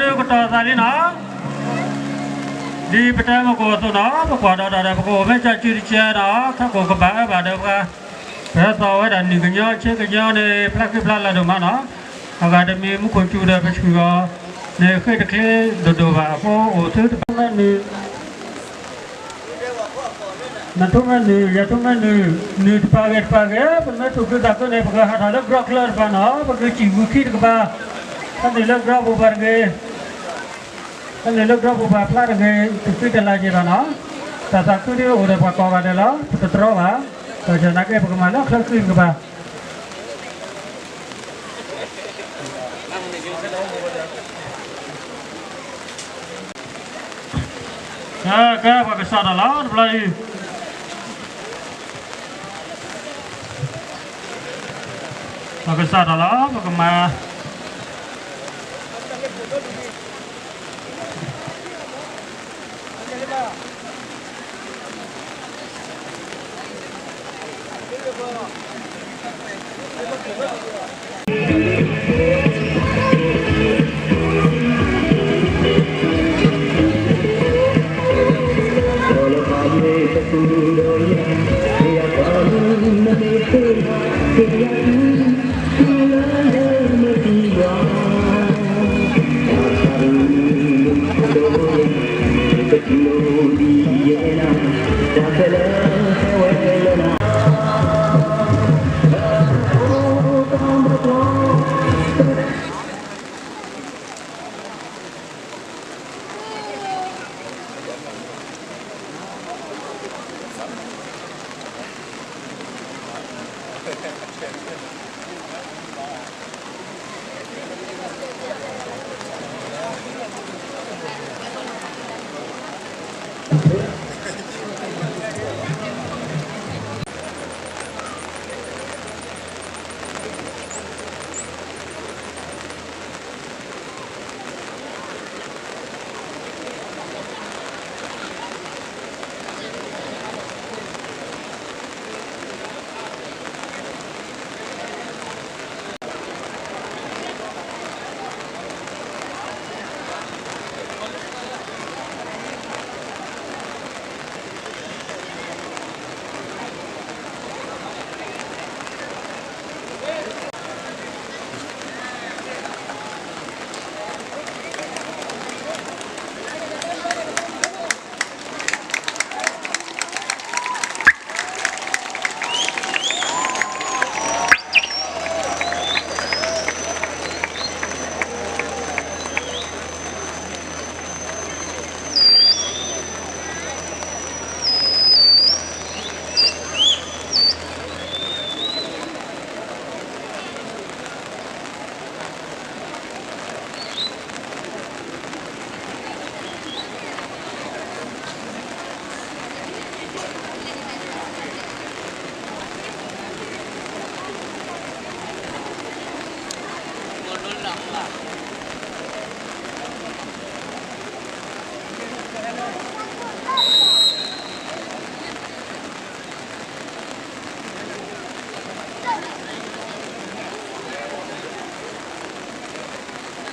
ဒုးကတီၤသးလံနီၤ, ဒ်ပတဲမုၢ်ကအိၣ်အသိးနီၤ, ပကွၢ်ဒီးတၢ်ဒီး ပကအိၣ်မ့ၢ်ကၠီစုတကဲနီၤ, ခဲကိာ်ကဘၣ်အၢဘၣ်ဒီးပှၤ, ပဟဲသီၣ်ဝဲဒၣ်နံၣ်ကညီဆဲကညီန့ၣ် ဖျါဃံဖျါလၤဒိၣ်မးနီၤ, အဂၤတမံၤမူခိၣ်စူၤဒီးပဆူၣ်အီၤ, န့ၣ်ဃ့တချ့ဒိၣ်ဒိၣ်ဘၣ်အဃိအိၣ်သုတဘၣ်မ့ၢ်နုာ် နထိၣ်မဲနုာ် ယထိၣ်မဲနုာ်, နုာ်တပၤဂ့ၤတပၤဂ့ၤ ပမ့ၢ်သူၣ်ခုသးခုန့ၣ် ပကဟးထီၣ်လၢ ground ကျၢၢ်တပၤနီၤ, ပကစံၣ်ဂုာ်ခံတကပၤ, ဖဲန့ၣ်လၢ ground ပူၤပၤတဂ့ၤ, ဖဲန့ၣ်လၢ ground ပူၤပၤဖျါတဂ့ၤ, တဃံတလၤက့ၤဘၣ်နီၤ, တၢ်သးခုဒ်အိၣ်ဒီးပှၤကိးဂၤဒဲးလီၤ, ပတတြီဘၣ်, ဒီးယနာ်က့ပကမၤလၢချၢဃံတကပၤ ကဲပှၤကစးထီၣ်လီၤ တ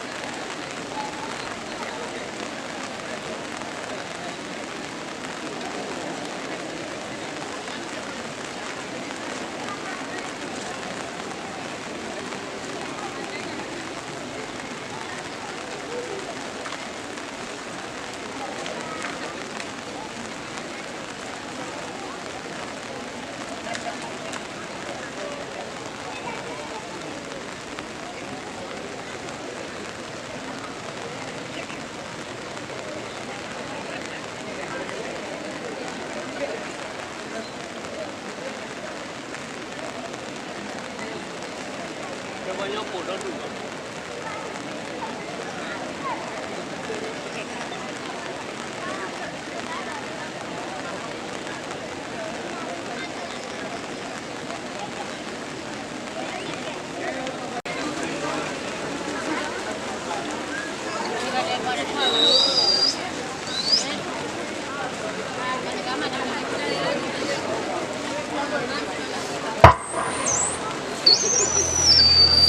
ဘျီအံၤ, ပှၤကစးထီၣ်လီၤ ပ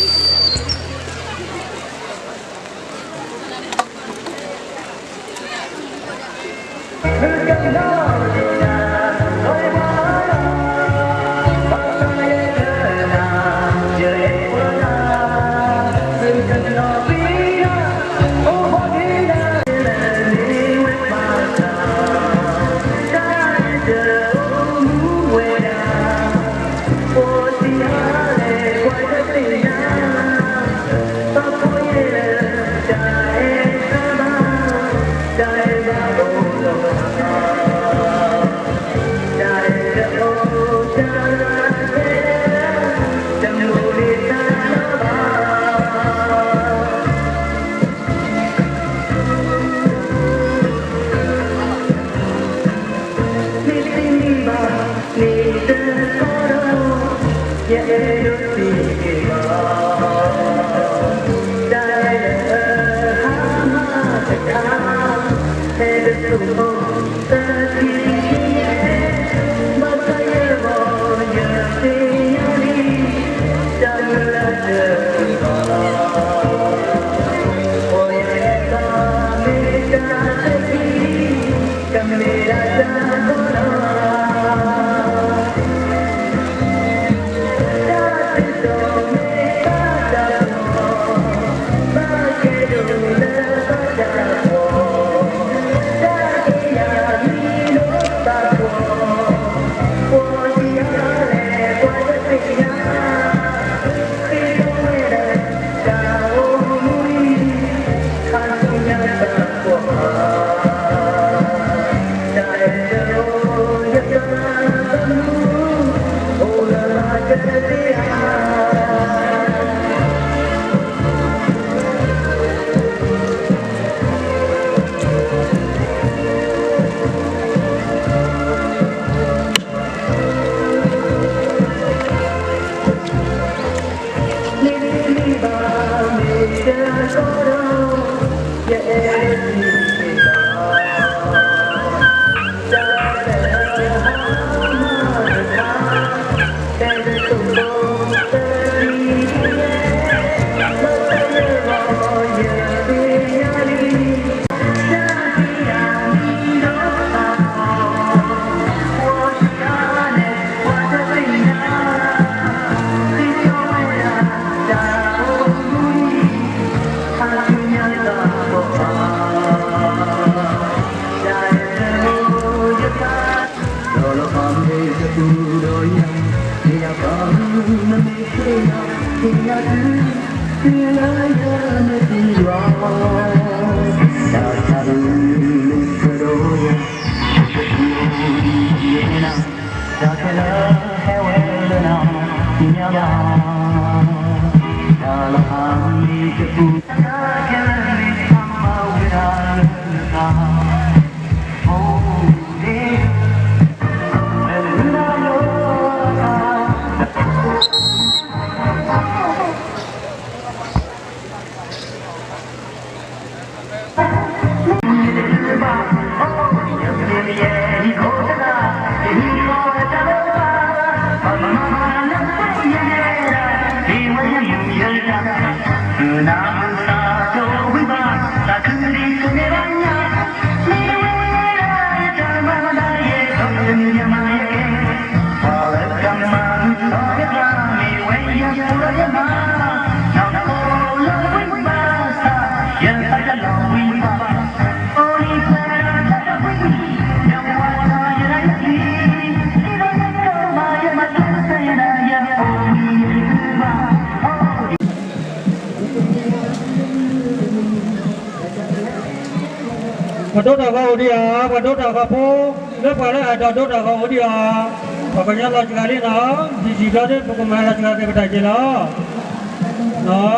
ကမၤ ယအဲၣ်ဒိးစံးက့ၤဘၣ် တၢ်အဲၣ်လၢဟါမၢ်တခါ ဖဲတစိၢ်ဖိသၢဆံယဲၢ် ဘၣ်ဆၣ်ယဂီၢ်ယသ့ၣ်ညါလံ တၢ်မုၢ်လၢ်တအိၣ်ဘၣ် ပှၤယသးမ့ၢ်တၢ်သ့ၣ်ညါ ကမ့ၢ်ဒၣ်တၢ်ကီလီၤ တၢ်စံးထီၣ်မ့ၢ်ဘၣ်တၢ်ပီၢ် ဘၣ်ကဲဒိၣ်လၢဘၣ်တၢ်ပီၢ် တၢ်အဲၣ်ယၤမံၤလိာ်သးပီၢ် ပှၤဒ်အံၤလဲၣ် ပှၤတသ့ၣ်ညါ ဃ့ထီၣ်ဝဲဒၣ် တၢ်အိၣ်မူအံၤ ဟးဆူညါတၢ်ကီၢ် တၢ်အဲၣ်တအိၣ် ယသးသမူ အိၣ်လၢအကသ့ဧါ ပှၤဒိတၢ်ဂီၤအိၣ်ဒံးဧါ, ပှၤဒိတၢ်ဂီၤဖိ, လၢပှၤလၢအဒိးဒိတၢ်ဂီၤအိၣ်ဒံးဧါ, ပှၤကညီလီၤစှၤလံနီၤ, ယံာ်ယံာ်ဘျီဒ် ပကမၤလီၤစှၤက့ၤပတၢ်က့ၤလီၤ, နီၤ, လၢအဒိးဒိန့ၣ် ဟဲဒိသ့နီၤ, ဒိအီၤတဂၤတဂၤ ဒိအီၤကယီကယီ ပပာ် တၢ်ပီၢ်ဘၣ်, တၢ်ပီၢ်ဘၣ်သ့ၣ်ညါမကဝီၤဒီး ပတဲလၢအမံးနံးတဆံလီၤနီၤ, နာ်က့ဘၣ်သ့ၣ်သ့ၣ်ကအိၣ်လံ အမံးနံ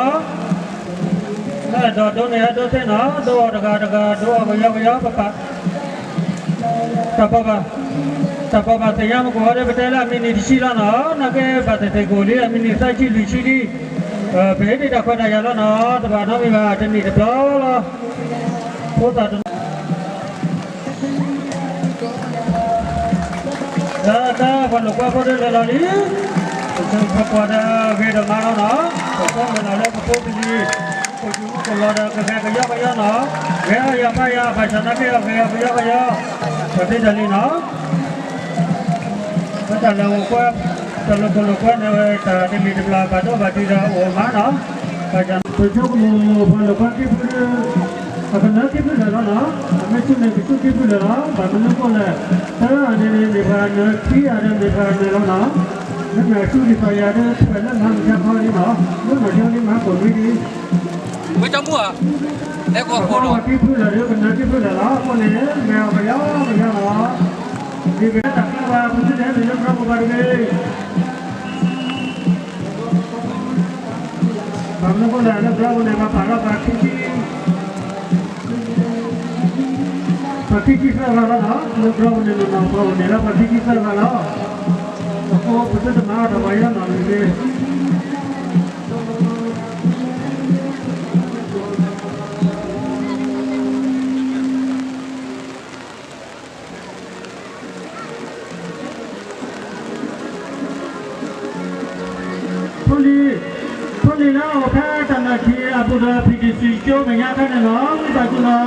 းသၢဆံလွံၢ်ဆံလံ, ပဟ့ၣ်ဒံးတၢ်ခွဲးတၢ်ယာ်လီၤနီၤ, တဘၣ်နီတမံၤဘၣ် တနံၣ်တဘျီလီၤ, ဖိသၣ်တနီၤ လၢတၢ်ပှၤလိာ်ကွဲဖိဒၣ်လဲၤလီၤလံ, ပဆိပှၤဒီးဂ့ၤဒီးမါလီၤနီၤ, ပဆိမုၢ်လၢ်လၢပဖိပလံၤ, ပဆိမုၢ်ကလီၤဒီးကဂဲၤကယီကယီနီၤ, ဂဲၤအီၣ်ယၤဖးယၤ ဘၣ်ဆၣ်နာ်က့အီၤဂဲၤအီၤကယီကယီ, ပသ့တၢ်လံနီၤ လၢတၢ်လဲၤအိၣ်ကွဲ, တၢ်လိာ်ခိၣ်လိာ်ကွဲန့ၣ်ဝဲ တၢ်တမံၤတဘျီဘၣ်ဒိဘၣ်ထံးဒီးအိၣ်မးနီၤ, ဘၣ်ဆၣ် ပဆိကမိၣ်ပှၤလိာ်ကွဲခံဖုဒၣ်, အကနၢခံဖုလၢာ်လီၤနီၤ, အမ့ၢ်ဆူၣ်န့ၣ်ကဆူၣ်ခံဖုလၢာ်လီၤ, ဘၣ်မနုၤဃိလဲၣ်, တၢ်န့ၣ်န့ၣ်မ့ၢ်ပှၤနၢၤ ခံဂၤဒီးမ့ၢ်ပှၤနၢၤလီၤနီၤ, မ့မ့ၢ်အသူၣ်ဒံးသးယၤဒီး ထွဲလၢမၤမုၢ်ဆါခီလံနီၤ, လၢမၤဒ်န့ၣ်မၤကိၢ်မံဒံး ဝဲကမူၣ်ဧါ, အဲကီၢ်ခိၣ်လီၤ, ခံဖုလၢာ်ဒီးကနၢခံဖုလၢာ်လီၤ, အဃိန့ၣ် မ့ၢ်အီၤကယီကယီလီၤ, ဒ်ပတၢ်ကျါဘၣ် ပသုတဟဲနုာ်လၢကရၢပူၤဘၣ်တဂ့ၤ, ဘၣ်မနုၤဃိလဲၣ် လၢကရၢပူၤန့ၣ် ပှၤပာ်လီၤပှၤခံဆံ ပှၤခံဆံသၢဂၤလီၤနီၤ, လၢကရၢပူၤန့ၣ် နီၢ်နီၢ်ပှၤအိၣ်န့ၣ်လၢပှၤခံဆံသၢဂၤလီၤ. ပသုတမၤအီၤဒီးပှၤယါနီၢ်မုၢ်န့ၣ် ဖိလံၤ, ဖိလံၤလၢအအိၣ်ဖဲတၢ်နၢ်ထံးအပူၤဒီး ဖံးတံၢ်စံၣ်ကၠိမဲာ်ညါဖဲန့ၣ်နီၤ ဝံသးစူၤနီၤ,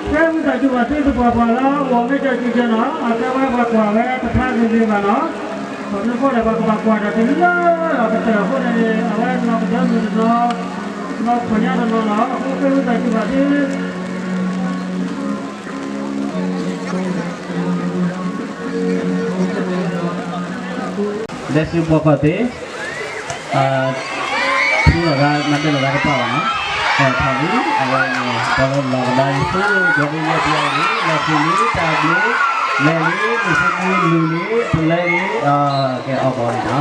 ဖဲဝံသးစူၤဘၣ်သုတပှၢ်ပှၢ်လၢ အအိၣ်မ့ၢ်တၢ်စံၣ်ကၠိနီၤ အကဲဝဲပှၤကွၢ်ဝဲတဖျါဂ့ၤဂ့ၤဘၣ်နီၤ, ပှၤမ့ၢ်ဃိဒီးပှၤကဘၣ်ကွၢ်တၢ်တုၤလၢအကတၢၢ်အဃိန့ၣ် အဝဲနီၢ်ကဒၢမုၢ်တနီၤ, နီၢ်ခိၣ်ညါတနီၤနီၤ အဃိဖဲဝံသးစူၤဘၣ်သု ဒဲစုပှၤခီၣ်သ့ၣ်, ထူလီၤဂၤ မၤဒၢလီၤဂၤတပှၢ်ဘၣ်နီၤ, ထီၣ်လံ အဝဲန့ၣ် ပှၤလၢလီၤကဒါအံၤ သုကီဒ်လဲၣ်ပျီလံ လီၤဃံၤလံ တၢ်ဘျုး လဲၤလံ မုၢ်ဃ့မုၢ်လူၤလံ ပလဲလံ, ကဲအီၣ်ဘီန့ၣ်နီၤ,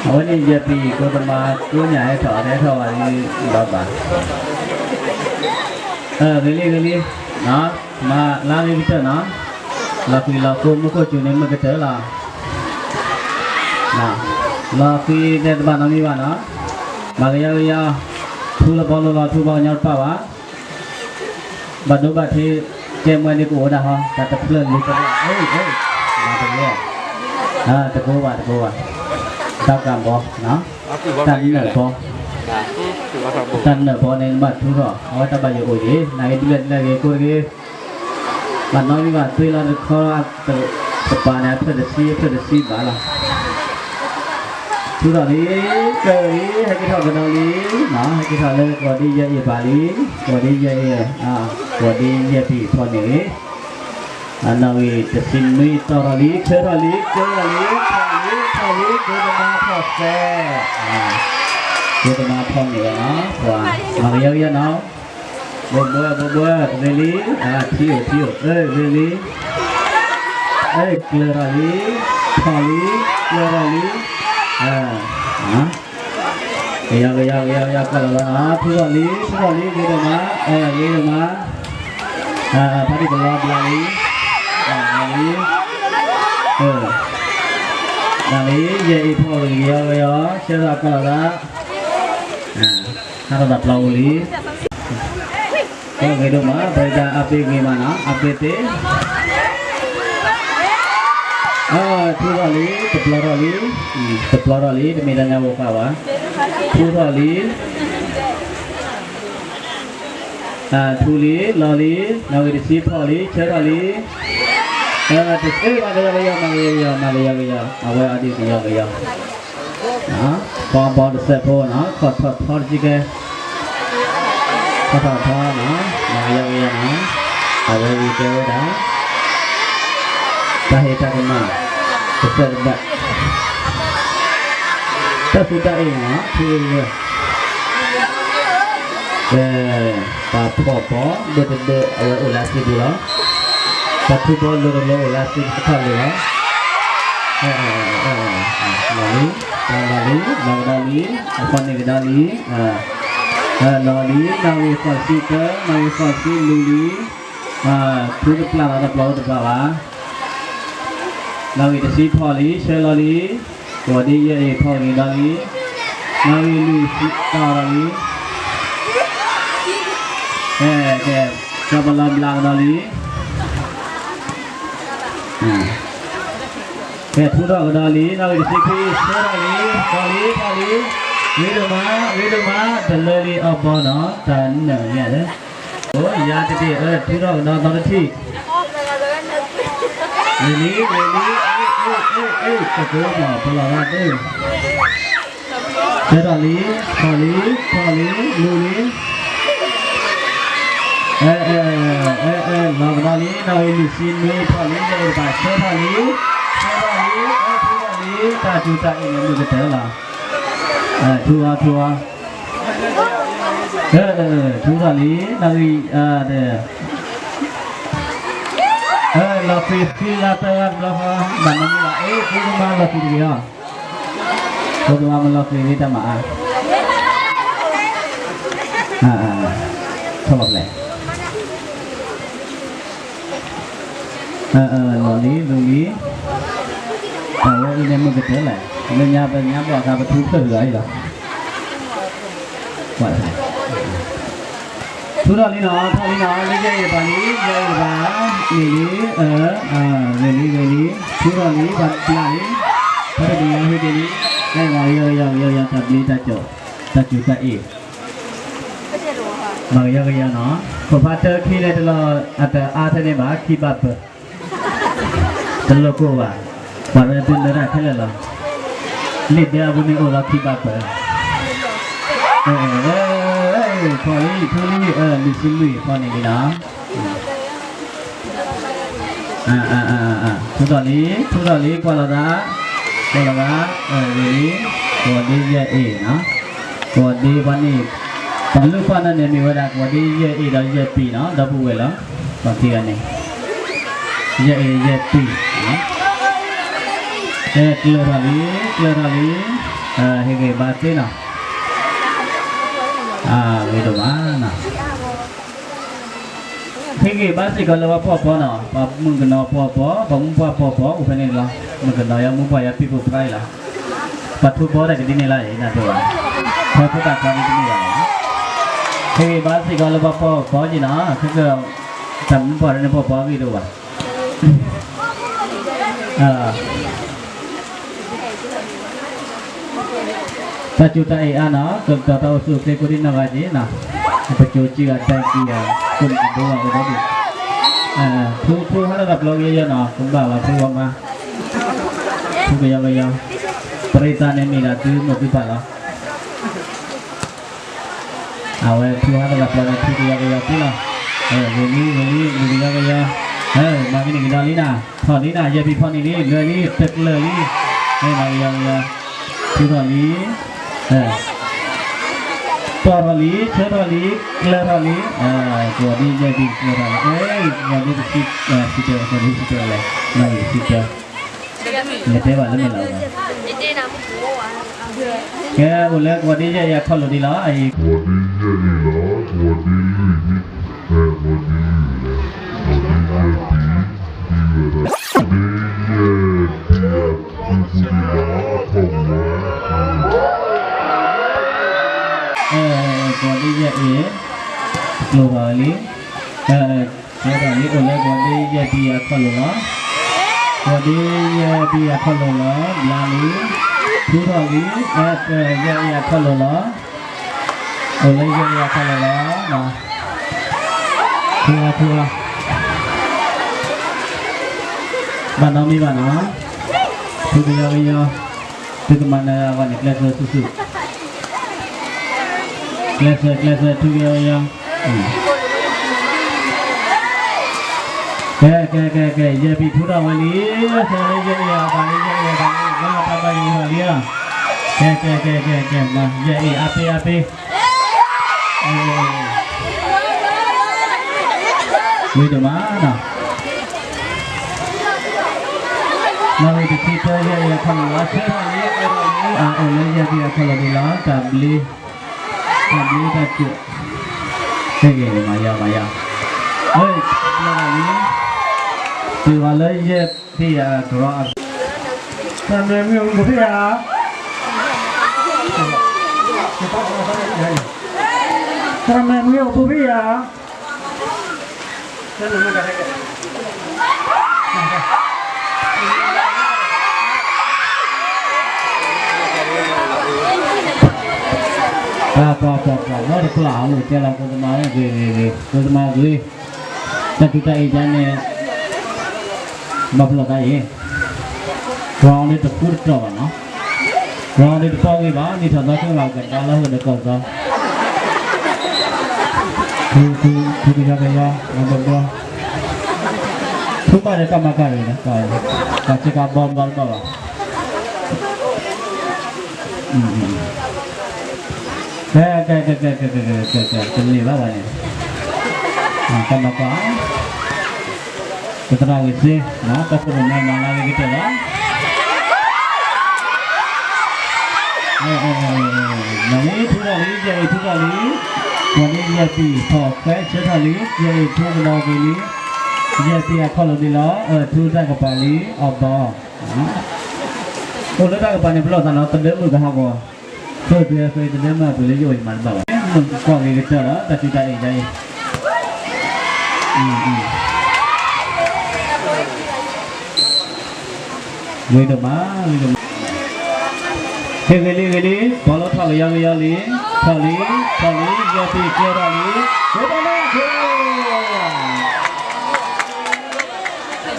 အဝဲန့ၣ်ယပံၤ ကိတမၤကိးညၣ်ဟဲထီၣ် ဟဲထီၣ်ဘၣ်လံ ဒီးဘၣ် ဂ့ၤလံ ဂ့ၤလံ, မၤလါလံကတၢၢ်နီၤ, လီၤဃံၤလီၤဃိ မူခိၣ်စူၤန့ၣ်မ့ၢ်ကတၢၢ်လီၤ, လီၤဃံၤတဲတဘၣ်နီတမံၤဘၣ်နီၤ, မၤကယီကယီ, ထူလီၤဘီလိၤလီၤ ထူဘီကညီတပၢ်ဘၣ်, ဘၣ်ဒိဘၣ်ထံး, ကဲမွဲဒ်ကအိၣ်ဒၣ်ဟီ တၢ်တဖျၢၣ်လံၤတဖျၢၣ်, မၤတဂ့ၤ, တကိးဘၣ်တကိးဘၣ်, တၢ်ကၢ်ဘီ, တၢ်နၢၣ်ဘီ တၢ်နၢၣ်ဘီန့ၣ် နဘၣ်ထူထီၣ် အဝဲတၢ်ဘၣ်ယိၣ်အိၣ်က့ၤ နာ်ဂ့ၤဒ်လဲၣ်ဒ်လဲၣ်ဂ့ၤကိးတဂ့ၤ, ဘၣ်နီတမံၤဘၣ် သွ့လီၤတခီ တပၤန့ၣ် အဖျၢၣ်တဆံ အဖျၢၣ်တဆံဘၣ်လီၤ, ထူထီၣ်လံ, ကၢၢ်လံ, ဟဲက့ၤထီၣ်ကဒီးလံ, ဟဲက့ၤထီၣ်လၢကီၢ်ဒ်ယဲအံၤဘၣ်လံ, ကီၢ်ဒ်ယဲအံၤ, ကီၢ်ဒ်ယဲပံၤဖီန့ၣ်ဂ့ၤ အနီၣ်ဂံၢ်တဆံနွံတီၢ်ထီၣ်လံ ဆၢထီၣ်လံ ကၢထီၣ်လံ ထီၣ်လံ ထီၣ်လံ ကိတမါထီၣ်စဲး, ကိတမါထီၣ်န့ၣ်လီၤနီၤ ပှၤ မၤကယီကယီနီၤ, ဘိဘိဘိဘိ ဂ့ၤလံ, ထံအိၣ် ထံအိၣ် ဂ့ၤလံ, ကျၢၤထီၣ်လံ, ထီၣ်လံ, ကျၢၤထီၣ်လံ, ကယီကယီကယီကယီ ကီၢ်လီၤလီၤနီၤ, ထူထီၣ်လံ ထူထီၣ်လံ ဂ့ၤဒိၣ်မး, ဂ့ၤဒိၣ်မး ဖါတံၢ်ကလီဘျါလံ, လံ, ဘျါလံ, ယဲအံၤဖီၣ်ဂ့ၤကယီကယီ ဆၢထီၣ်ကီၢ်လီၤသး, ဟးထီၣ်တၢ်ပျီပူၤလံ, ကီၢ်ဂ့ၤဒိၣ်မး ပဝဲဒၣ်အပ့ၤဂ့ၤမးနီၤ အပ့ၤသ့, ထူထီၣ်လံ တပျီထီၣ်လံ, တပျီထီၣ်လံ တမ့ၢ်တၢ်ညါဝဲၤဃာ်ဘၣ်, ထူထီၣ်လံ ထူလံ လီၤလံ, နီၣ်ဂံၢ်တဆံဖီၣ်လံ ဆၢထီၣ်လံ, တဆံ မၤကယီကယီ မၤကယီကယီ မၤကယီကယီ အဝဲအီၤဒ်ကယီကယီ, ပီဘီတစဲးဖိနီၤ ခီၣ်ထီၣ်ထီတဆံကဲ, ခီၣ်ထီၣ်ထီနီၤ မၤကယီကယီနီၤ, အဝဲအံၤတဲဝဲဒၣ် တၢ်ဟ့ၣ်တၢ်ကမၣ် တစဲးတဘၣ် တၢ်သူတၢ်အ့ၣ်နီၤ ထူဂ့ၤဂ့ၤ ပှၤဖီၣ်ဘီ ဒၢတဒၢ အဝဲအိၣ်လၢအစုပူၤလီၤ. ပှၤထူဘီလိၤတလိၤအိၣ်လၢအစုပူၤတခီၣ်လၢာ်လီၤ. လီၤလံ, လီၤလံ, လီၤကဒီးလံ, အဖီၣ်န့ၢ်ကဒီးလံ, လီၤလံ, နီၣ်ဂံၢ်ဃိးဆံတၢ, နီၣ်ဂံၢ်ဃိးဆံလွံၢ်လံ, ထူတပျၢ်လီၤတပျီတပျၢ်ဘၣ်. နီၣ်ဂံၢ်တဆံဖီၣ်လံ, ဆၢလီၤလံ, ကိးဒ်ယဲအံၤဖီၣ်ဂ့ၤဒီးလံ, နီၣ်ဂံၢ်လွံၢ်ဆံတီၢ်ဒီးလံ, ကဲ, ကဲ, ကၠီပလီဘျးကဒီးလံ, ကဲ, ထူထီၣ်ကဒီးလံ, နီၣ်ဂံၢ်တဆံခွံ ဆၢထီၣ်လံ, ဖီၣ်လံ, ဖီၣ်လံ, ဂ့ၤဒိၣ်မး, ဂ့ၤဒိၣ်မး, တလၢလံအီၤဘီနီၤ, တၢ်နၢၣ်ညါလၢ အိၣ် ယၤတဘ့ၣ်အၢ ထူထီၣ်ကဒီးသီတထံၣ်, ဂ့ၤလံ ဂ့ၤလံ အ့ အ့ အ့ အ့ တကိးမး ပလီၢ်သးတ့ၢ်, ဆၢထီၣ်လံ ထီၣ်လံ ထီၣ်လံ လူၤလံ, အဲ အဲ အဲ အဲ လီၤကဒီးလံ နီၣ်ဂံၢ်လွံၢ်ဆံနွံ ထီၣ်လံ ယအဲၣ်တဘၣ် ဆၢထီၣ်လံ ဆၢထီၣ်လံ အဲ ထူထီၣ်လံ တၢ်စူၢ်တၢ်အ့ၣ်န့ၣ် မုၢ်ကတၢၢ်လီၤ, ထူအီၤ ထူအီၤ ထူထီၣ်လံ နီၣ်ဂံၢ် လီၤဃံၤဃံလၤတၢ်ဂၤတဘျီဃီ ဘၣ်မနုၤလီၤ အ့ ဖိကမါလီၤဃံၤတဂ့ၤအီၤ, ဖိကမါမလီၤဃံၤန့ၣ်တၢ်မၤအါ, ထီၣ်လီၤဖျဲၣ်, လီၤလံ လူၤလံ အဝဲအံၤန့ၣ်မုၢ်ကတၢၢ်လဲၣ်, လၢညါပညါဘၣ်အခါပထူဖျၢၣ်လီၤအံၤလီၤ. ထူထီၣ်လံနီၤ, ထီၣ်လံနီၤ, လၢယဲအံၤတပၤလံ, ယဲအံၤတပၤ, န့ၣ်လံ, ဂ့ၤလံ, ဂ့ၤလံ, ထူထီၣ်လံ, ပှၤပျၢ်လံ, ဖဲတနံၤဟံးက့ၤလံ, ကဲမၤကယီကယီ ကယီကယီ တၢ်ဘျုးတၢ်ကၠိၤ, တၢ်စူၤတၢ်အ့ၣ်, မၤကယီကယီနီၤ, ခိၣ်ဖးတၢခံလၢတလီၤအတအါထဲန့ၣ်ဘၣ် ခံဘၣ်ပၢၢ် တလိၣ်ကိၢ်ဘၣ်, ပှၤရဲသုနၢတၢ်ခဲလၢာ်လီၤ, လ့ၣ်ဒၢအပူၤန့ၣ်အိၣ်လီၤခံဘၣ်ပၢၢ်, ဖီလံ ထူလံ လွံၢ်ဆံလွံၢ်ဖီန့ၣ်လံနီၤ, ထူထီၣ်လံ ထူထီၣ်လံ ကွၢ်လီၤသး, ကွၢ်လီၤသး, ဂ့ၤလံ, ကဝီၤဒ့ယဲၢ်အ့ၣ်နီၤ, ကဝီၤဒ့ဖီန့ၣ်, ပှၤလုၢ်ကွၢ်နီၣ်န့ၣ်မ့ၢ်ဝဲဒၣ် ကဝီၤဒ့ယဲၢ်အ့ၣ်ဒီးယဲၢ်ပံၤနီၤ, ဒီပုၢ်ဝဲၢ်လီၤ, ပှၤခံဂၤန့ၣ် ယဲၢ်အ့ၣ်ယဲၢ်ပံၤ, ကဲကျၢၤထီၣ်လံ ကျၢၤထီၣ်လံ, ဟ့ၣ်ဂ့ၤဘါသ့နီၤ, ဂ့ၤဒိၣ်မးနီၤ, ဟ့ၣ်ဂ့ၤဘါစ့ၢ်ကီးလၢပှၤဖှီၣ်ဖိနီၤ, ပှၤမုၣ်ကနီၤဖှီၣ်ဖိ ပှၤမုၣ်ပှၢ်ဖှီၣ်ဖိ အိၣ်ဖဲန့ၣ်လီၤ, မုၣ်ကနီၤယါမုၣ်ပှၢ်ယါပံၣ်ဖိဖျါအံၤလီၤ, ပှၤထူဘီတၢ်ကဒ်န့ၣ်လီၤအံၤ နၢ်ပၢၢ်ဘၣ်, ဖဲဖိသၣ်ခွါဒ်တမ့ၢ်ဘၣ်နီၤ, ဟ့ၣ်ဂ့ၤဘါစ့ၢ်ကီးလၢပှၤဖှီၣ်ဖိက့နီၤ, ခဲကၢၢ် တၢ်မုၣ်ပှၢ်န့ၣ်ဖှီၣ်ဖိအဂ့ၢ်ဒိၣ်ဘၣ် တၢ်စူၤတၢ်အ့ၣ်အါနီၤ, ကတီၤတၢ်အိၣ်ဆူၣ်အိၣ်ချ့ကိးဒံနီၢ်ဂၤက့ၤနီၤ, ပကိၤစုအတၢ်ကံၢ်အံၤ ကိးဒံကဘိဘၣ်ကဘီဒံး, ထူထူဟါလၢတၢ်ပျီကယီနီၤ, ကဘၣ်ဘၣ်ဖုဝဲမါ, ထူကယီကယီ, ပရ့သးန့ၣ်မ့ၢ်ဒၣ်သုမိၢ်သုပၢ်လီၤ. အဝဲထူဟါလၢတၢ်ပျီန့ၣ် ထူကယီကယီသ့လီၤ, ဂ့ၤလံ ဂ့ၤလံ မုၢ်ကယီကယီ, မၤကန့ၢ်ကဒီးလံနၤ, ထီၣ်လံနၤ ယဲၢ်ပံၤဖီန့ၣ်လံ လၢာ်လံ တကျၢၤလံ, မၤကယီကယီ, ထူထီၣ်လံ, တီၢ်ထီၣ်လံ ဆၢထီၣ်လံ ကျၢၤထီၣ်လံ, ကဝီၤဒ့ယဲၢ်ပံၤကျၢၤထီၣ်လံ, ကဝီၤဒ့တဆံ, ဆံတၢ ကဝီၤဒ့တဆံတၢ, နဝံၤတဆံတၢ, လဲၤတဲဘၣ်လၢမဲာ်လီၤ, ကဲအိၣ်လၢကဝီၤဒ့ယဲၢ်အံၤအခီၣ်လိာ်ဒံးလီၤ, အံၤ, ကဝီၤဒ့ယဲၢ်အံၤလီၤ, ကဝီၤဒ့လွံၢ်, ကဝီၤဒ့ယဲၢ်ပံၤ, ဒ်ဝဲဒၣ်, ဒ့ယဲၢ်ပံၤအပူၤဒံးလီၤ, အခီၣ်ဝဲ, ကဝီၤဒ့ယဲၢ်အံၤ, ကျိၤထီၣ်လံ, ကဲထီၣ်လံ အိၣ်လၢကဝီၤဒ့ယဲၢ်ပံၤအခီၣ်လိာ်လီၤ, ကဝီၤဒ့ယဲၢ်ပံၤအခီၣ်လိာ်လီၤ ဘျါလံ, ထူထီၣ်လံ, ယဲၢ်အံၤအခီၣ်လိာ်လီၤ, အိၣ်လၢယဲၢ်အံၤအခီၣ်လိာ်လီၤ, ထူထီၣ်ထူထီၣ်, ဘၣ်နီတမံၤဘၣ်နီၤ, ထူကယီကယီ, သုကမၤနၢၤအဂီၢ်န့ၣ် ကျဲးစၢးဆူၣ်ဆူၣ်, ကျဲးစၢး ကျဲးစၢး ထူကယီကယီ, ကဲ ကဲ ကဲ ကဲ ယဲၢ်ပံၤထူထီၣ်ဝဲလံ, ဆၢလၢယဲၢ်အံၤအပှၤလံ ယဲၢ်အံၤအပှၤလံ, ဝဲလီၤတၢ်ဘၣ်ယိၤထီၣ်လံဧါ, ကဲ ကဲ ကဲ ကဲ ကဲ မၤ ယဲၢ်အံၤ အါပ့ အါပ့, ဝံၤဒိၣ်မးနီၤ, နီၣ်ဂံၢ်တဆံတၢ ယဲၢ်အံၤအခီၣ်လိာ်လီၤ, ဆၢထီၣ်လံ ဆၢထီၣ်လံ, အအိၣ်လၢယဲၢ်ပံၤအခီၣ်လိာ်ဒံးလီၤ, တၢ်ဘျုး တၢ်ဘျုးတၢ်စူၤ, ဟဲဂ့ၤ မၤယါ မၤယါ, လၢလီၤလံ, တုၤဃီၤလၢယဲၢ်ပံၤအကရီအ, တၢ်မဲာ်မ့ၢ်အိၣ်ဖဲယၤ, တၢ်မဲာ်မ့ၢ်အိၣ်ဖဲယၤ ပှၤ ပှၤ ပှၤ ပှၤ နီတပျၢ် အိၣ်တဲလီၤ ကိးသမါဂ့ၤ ဂ့ၤ ဂ့ၤ ကိးသမါဂ့ၤ, တၢ်ထူးတၢ်အ့ၣ်ဒ်န့ၣ် ဘၣ်ဖျိးသးအံၤ, ပှၤအီၤဒ်တဃူတတီၢ်ဘၣ်နီၤ, ပှၤအီၤဒ်တပီဂ့ၤဘၣ် နံၣ်ထီၣ်သီခီဘၣ် ကဒါလၢဟိၣ်ဒီးကီၢ်သီ ထူ ထူ ထူကယီကယီ ဘီဘီ, ထူဘၣ်ဒီးကမၤကၢ်ဂ့ၤနီၤ, ကစ့ကဘီဘီတဘၣ်ဘၣ်, ကဲ ကဲ ကဲ ကဲ ကဲ ကဲ တန့ၢ်ဘၣ်ဘၣ်န့ၣ်, ကမၤကၢ် ကသရၣ်ဂ့ၤစ့, ကီၢ်ခိၣ်ဒိၣ်မး မၤလၢဂ့ၤကတၢၢ်လီၤ. မၤလံ ထူထီၣ်လံ ယဲၢ်အံၤထူထီၣ်လံ, ပှၤလံယဲၢ်ပံၤ ဖီၣ်ခွဲဆၢထီၣ်လံ, ယဲၢ်အံၤထူကဒီးက့ၤလံ, ယဲၢ်ပံၤအခီၣ်လိာ်ဒံးလီၤ, အထူတၢ်ကပၤလံ အီၣ်ဘီ အိၣ်လၢတၢ်ကပၤန့ၣ် ပလီၢ်သးနီၤ တဒၢမုၣ်ကဟးဂီၤ, သိၣ်တုၤဟဲဃ့တဒၢမုၣ်အပှ့ၤလၢယအိၣ်အံၤမၤတဘၣ်ဘၣ်, မုၣ်ကွၢ်ဂ့ၤကတၢၢ်လီၤ တၢ်စူၢ်တၢ်အ့ၣ်ဒ်အံၤ, ဂ့ၤဒိၣ်မး, ဂ့ၤဒိၣ်မး, ဟဲဂ့ၤလံ ဂ့ၤလံ, ဘီလီထီၣ်ကယီကယီလံ, ထီၣ်လံ, ထီၣ်လံ, ယဲၢ်ပံၤကျဲထီၣ်လံ, ဂ့ၤဒိၣ်မး, ဂ့ၤ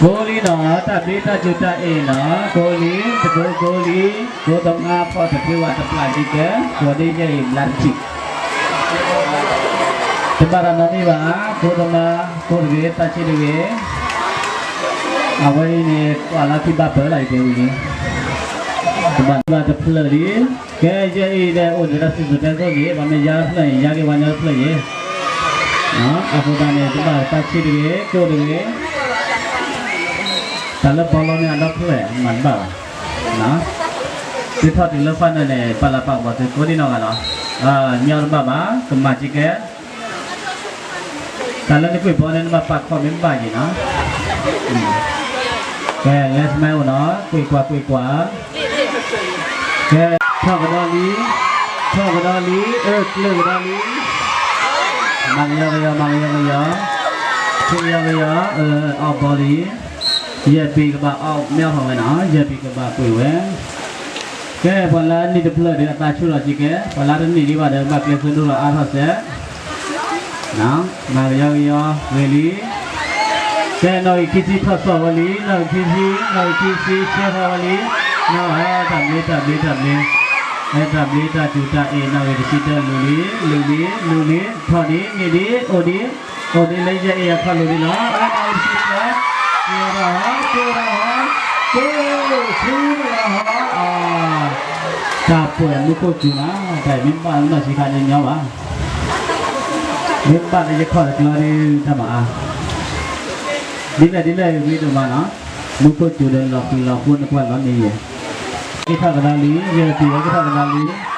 ကိးလံနီၤ တၢ်ဘျ့တၢ်စူၢ်တၢ်အ့ၣ်နီၤ ကိးလံ တကိးကိးလံ ကိးသမါဖီၣ်တဖုဝဲတပျၢ်ဒံးကဲ ကိးဒ်ယဲၢ်အံၤဘျါတထံၣ် တဘၣ်တၢ်နီတမံၤဘၣ် ကိးသမါ ကိးတဂ့ၤ သးဆံးတဂ့ၤ အဝဲအံၤန့ၣ် ပှၤလၢခံဘၣ်ပၢလီၤအံၤတဲဝံၤလံ တဘၣ်ဘၣ်တဖျၢၣ်လံ ကဲယဲၢ်အံၤဒီးအိၣ်ဒီးတၢ်စံၣ်စိၤတဲစိၤန့ၣ် ပှၤမ့ၢ်ယါတဖျၢၣ်န့ၣ် ယါက့ၤဝဲညီတဖျၢၣ်ယဲၢ် အဃိသတးန့ၣ် တဘၣ်သးဆံးတဂ့ၤ ကိးတဂ့ၤ တၢ်လၢဘီလီန့ၣ် အဒီဖျၢၣ်မၤတဘၣ်ဘၣ် သုထီၣ်တုၤလၢဖၣ်နၢၣ်န့ၣ် ပာ်လၤပာ်ကပီၤသုကိးဒံနီၢ်ဂၤလီၤ မ့ၢ်အီၤတဘၣ်ဘၣ် ကမၤစ့ၢ်ကဲ တၢ်လၢနကွံာ်ဘီန့ၣ် နဘၣ်ပာ်ခီၣ်မ့ၢ်ဘၣ်ယံၤနီၤ ကဲ လဲၤစမဲအိၣ်နီၤ ကွံာ်ကွၢ်ကွံာ်ကွၢ် ကဲ ထီၣ်ကဒီးလံ ထီၣ်ကဒီးလံ အၢကျၢၢ်ကဒီးလံ မၤကယီကယီ မၤကယီကယီ ထူကယီကယီ အီၣ်ဘီလံ ယဲၢ်ပံၤကဘၣ်အီၣ်မ့ၢ်အီၣ်ထီၣ်ဝဲနီၤ ယဲၢ်ပံၤကဘၣ်ကွံာ်ဝဲ ကဲ ပှၤလၢနံၣ်တဖျၢၣ်ဒီးအသးဆူၣ်လီၤစ့ၢ်ကဲ ပှၤလၢတနံၣ်ဒံးဘၣ်ဒီး ဘၣ်ကျဲးစၢးဒိၣ်လီၤအါထီၣ်စဲး မၤကယီကယီ ဂ့ၤလံ ကဲ နီၣ်ဂံၢ်ခံဆံထီၣ်စီၣ်ဝဲလံ နီၣ်ဂံၢ်ခံဆံ နီၣ်ဂံၢ်ခံဆံဆှၢထီၣ်ဝဲလံ နီၣ်ဂံၢ် တၢ်ဘျ့ တၢ်ဘျ့ တၢ်ဘျ့ တၢ်ဘျ့တၢ်စူၢ်တၢ်အ့ၣ် နီၣ်ဂံၢ်တဆံတၢ လူၤလံ လူၤလံ လူၤလံ ထီၣ်ဒံး န့ၢ်ဒံး အိၣ်ဒံး အိၣ်ဒံးလၢယဲၢ်အ့ၣ်အခီၣ်လိၤဒံးလီၤ အဝဲနီၣ်ဂံၢ်တဆံတၢ ကဲထီၣ်ဟီ ကဲထီၣ်ဟီ ကဲထီၣ်ဟီ တၢ်ပှဲၤမူခိၣ်စူၤနၤ တၢ်အံၤမ့ၢ်ဘၣ်လၢနီၢ်ဆံးခါန့ၣ်ညီဘၣ် မ့ၢ်ဘၣ်လၢယခီၣ်တကျီဒ်တၢ်မၤအါ ဒ်လဲၣ်ဒ်လဲၣ်ဂ့ၤဒိၣ်မးနီၤ မူခိၣ်စူၤဒီးလီၤပံၤလီၤဃိနကွၢ်လီၤ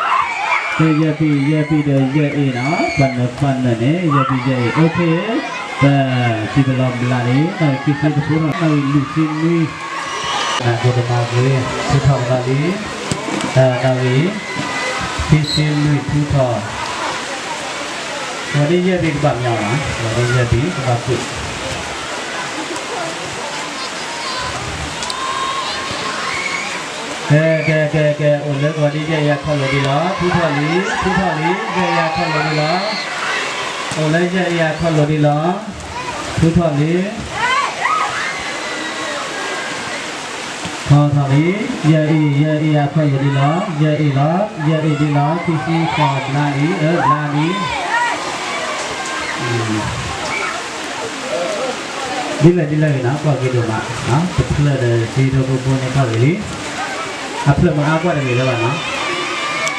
န့ၣ်ယဲၢ် ကထီၣ်ကဒါလံ ယဲၢ်ပံၤဝဲကထီၣ်ကဒါလံ ကဲယဲၢ်ပံၤ ယဲၢ်ပံၤဒီးယဲၢ်အ့ၣ်နီၤ ပှၤနၢၤပှၤနၢၤန့ၣ် ယဲၢ်ပံၤယဲၢ်အ့ၣ် အိၣ်ခ့ ပစံးပလီၢ်ဘျးလံ နီၣ်ဂံၢ်ခံဆံတဖိထီၣ် နီၣ်ဂံၢ်လွံၢ်ဆံနွံ နၢ်ကိၣ်တမၤဂ့ၤ ထူထီၣ်ကဒါလံ နီၣ်ဂံၢ် ခံဆံလွံၢ်ထူထီၣ် ဝဲဒ်ယဲၢ်ပံၤကဘၣ်မ့ၢ်အီၤနီၤ ဝဲဒ်ယဲၢ်ပံၤကဘၣ်ကွံာ် ကဲ ကဲ ကဲ ကဲ အိၣ်လၢကဝီၤဒ်ယဲၢ်အ့ၣ်အခီၣ်လိၤဒံးလီၤ ထူထီၣ်လံ ထူထီၣ်လံ ယဲၢ်အ့ၣ်အခီၣ်လိၤဒံးလီၤ အိၣ်လၢယဲၢ်အ့ၣ်အခီၣ်လိၤဒံးလီၤ ထူထီၣ်လံ ထီၣ်ထီၣ်လံ ယဲၢ်အ့ၣ် ယဲၢ်အ့ၣ်အခီၣ်လိၤဒံးလီၤ ယဲၢ်အ့ၣ်လီၤ ယဲၢ်အ့ၣ်ဒံးလီၤ ခံဆံဃိးဘျါလံ အၢ ဘျါလံ ဒ်လဲၣ်ဒ်လဲၣ်ဂ့ၤနီၤ ကွၢ်က့ၤဒိၣ်မး တဖျၢၣ်ဒီးစံးဒိဘိဘိန့ၣ်ခီၣ်ဂ့ၤလံ အဖျၢၣ်မၤအါကွၢ်တဂ့ၤလၢၤဘၣ်နီၤ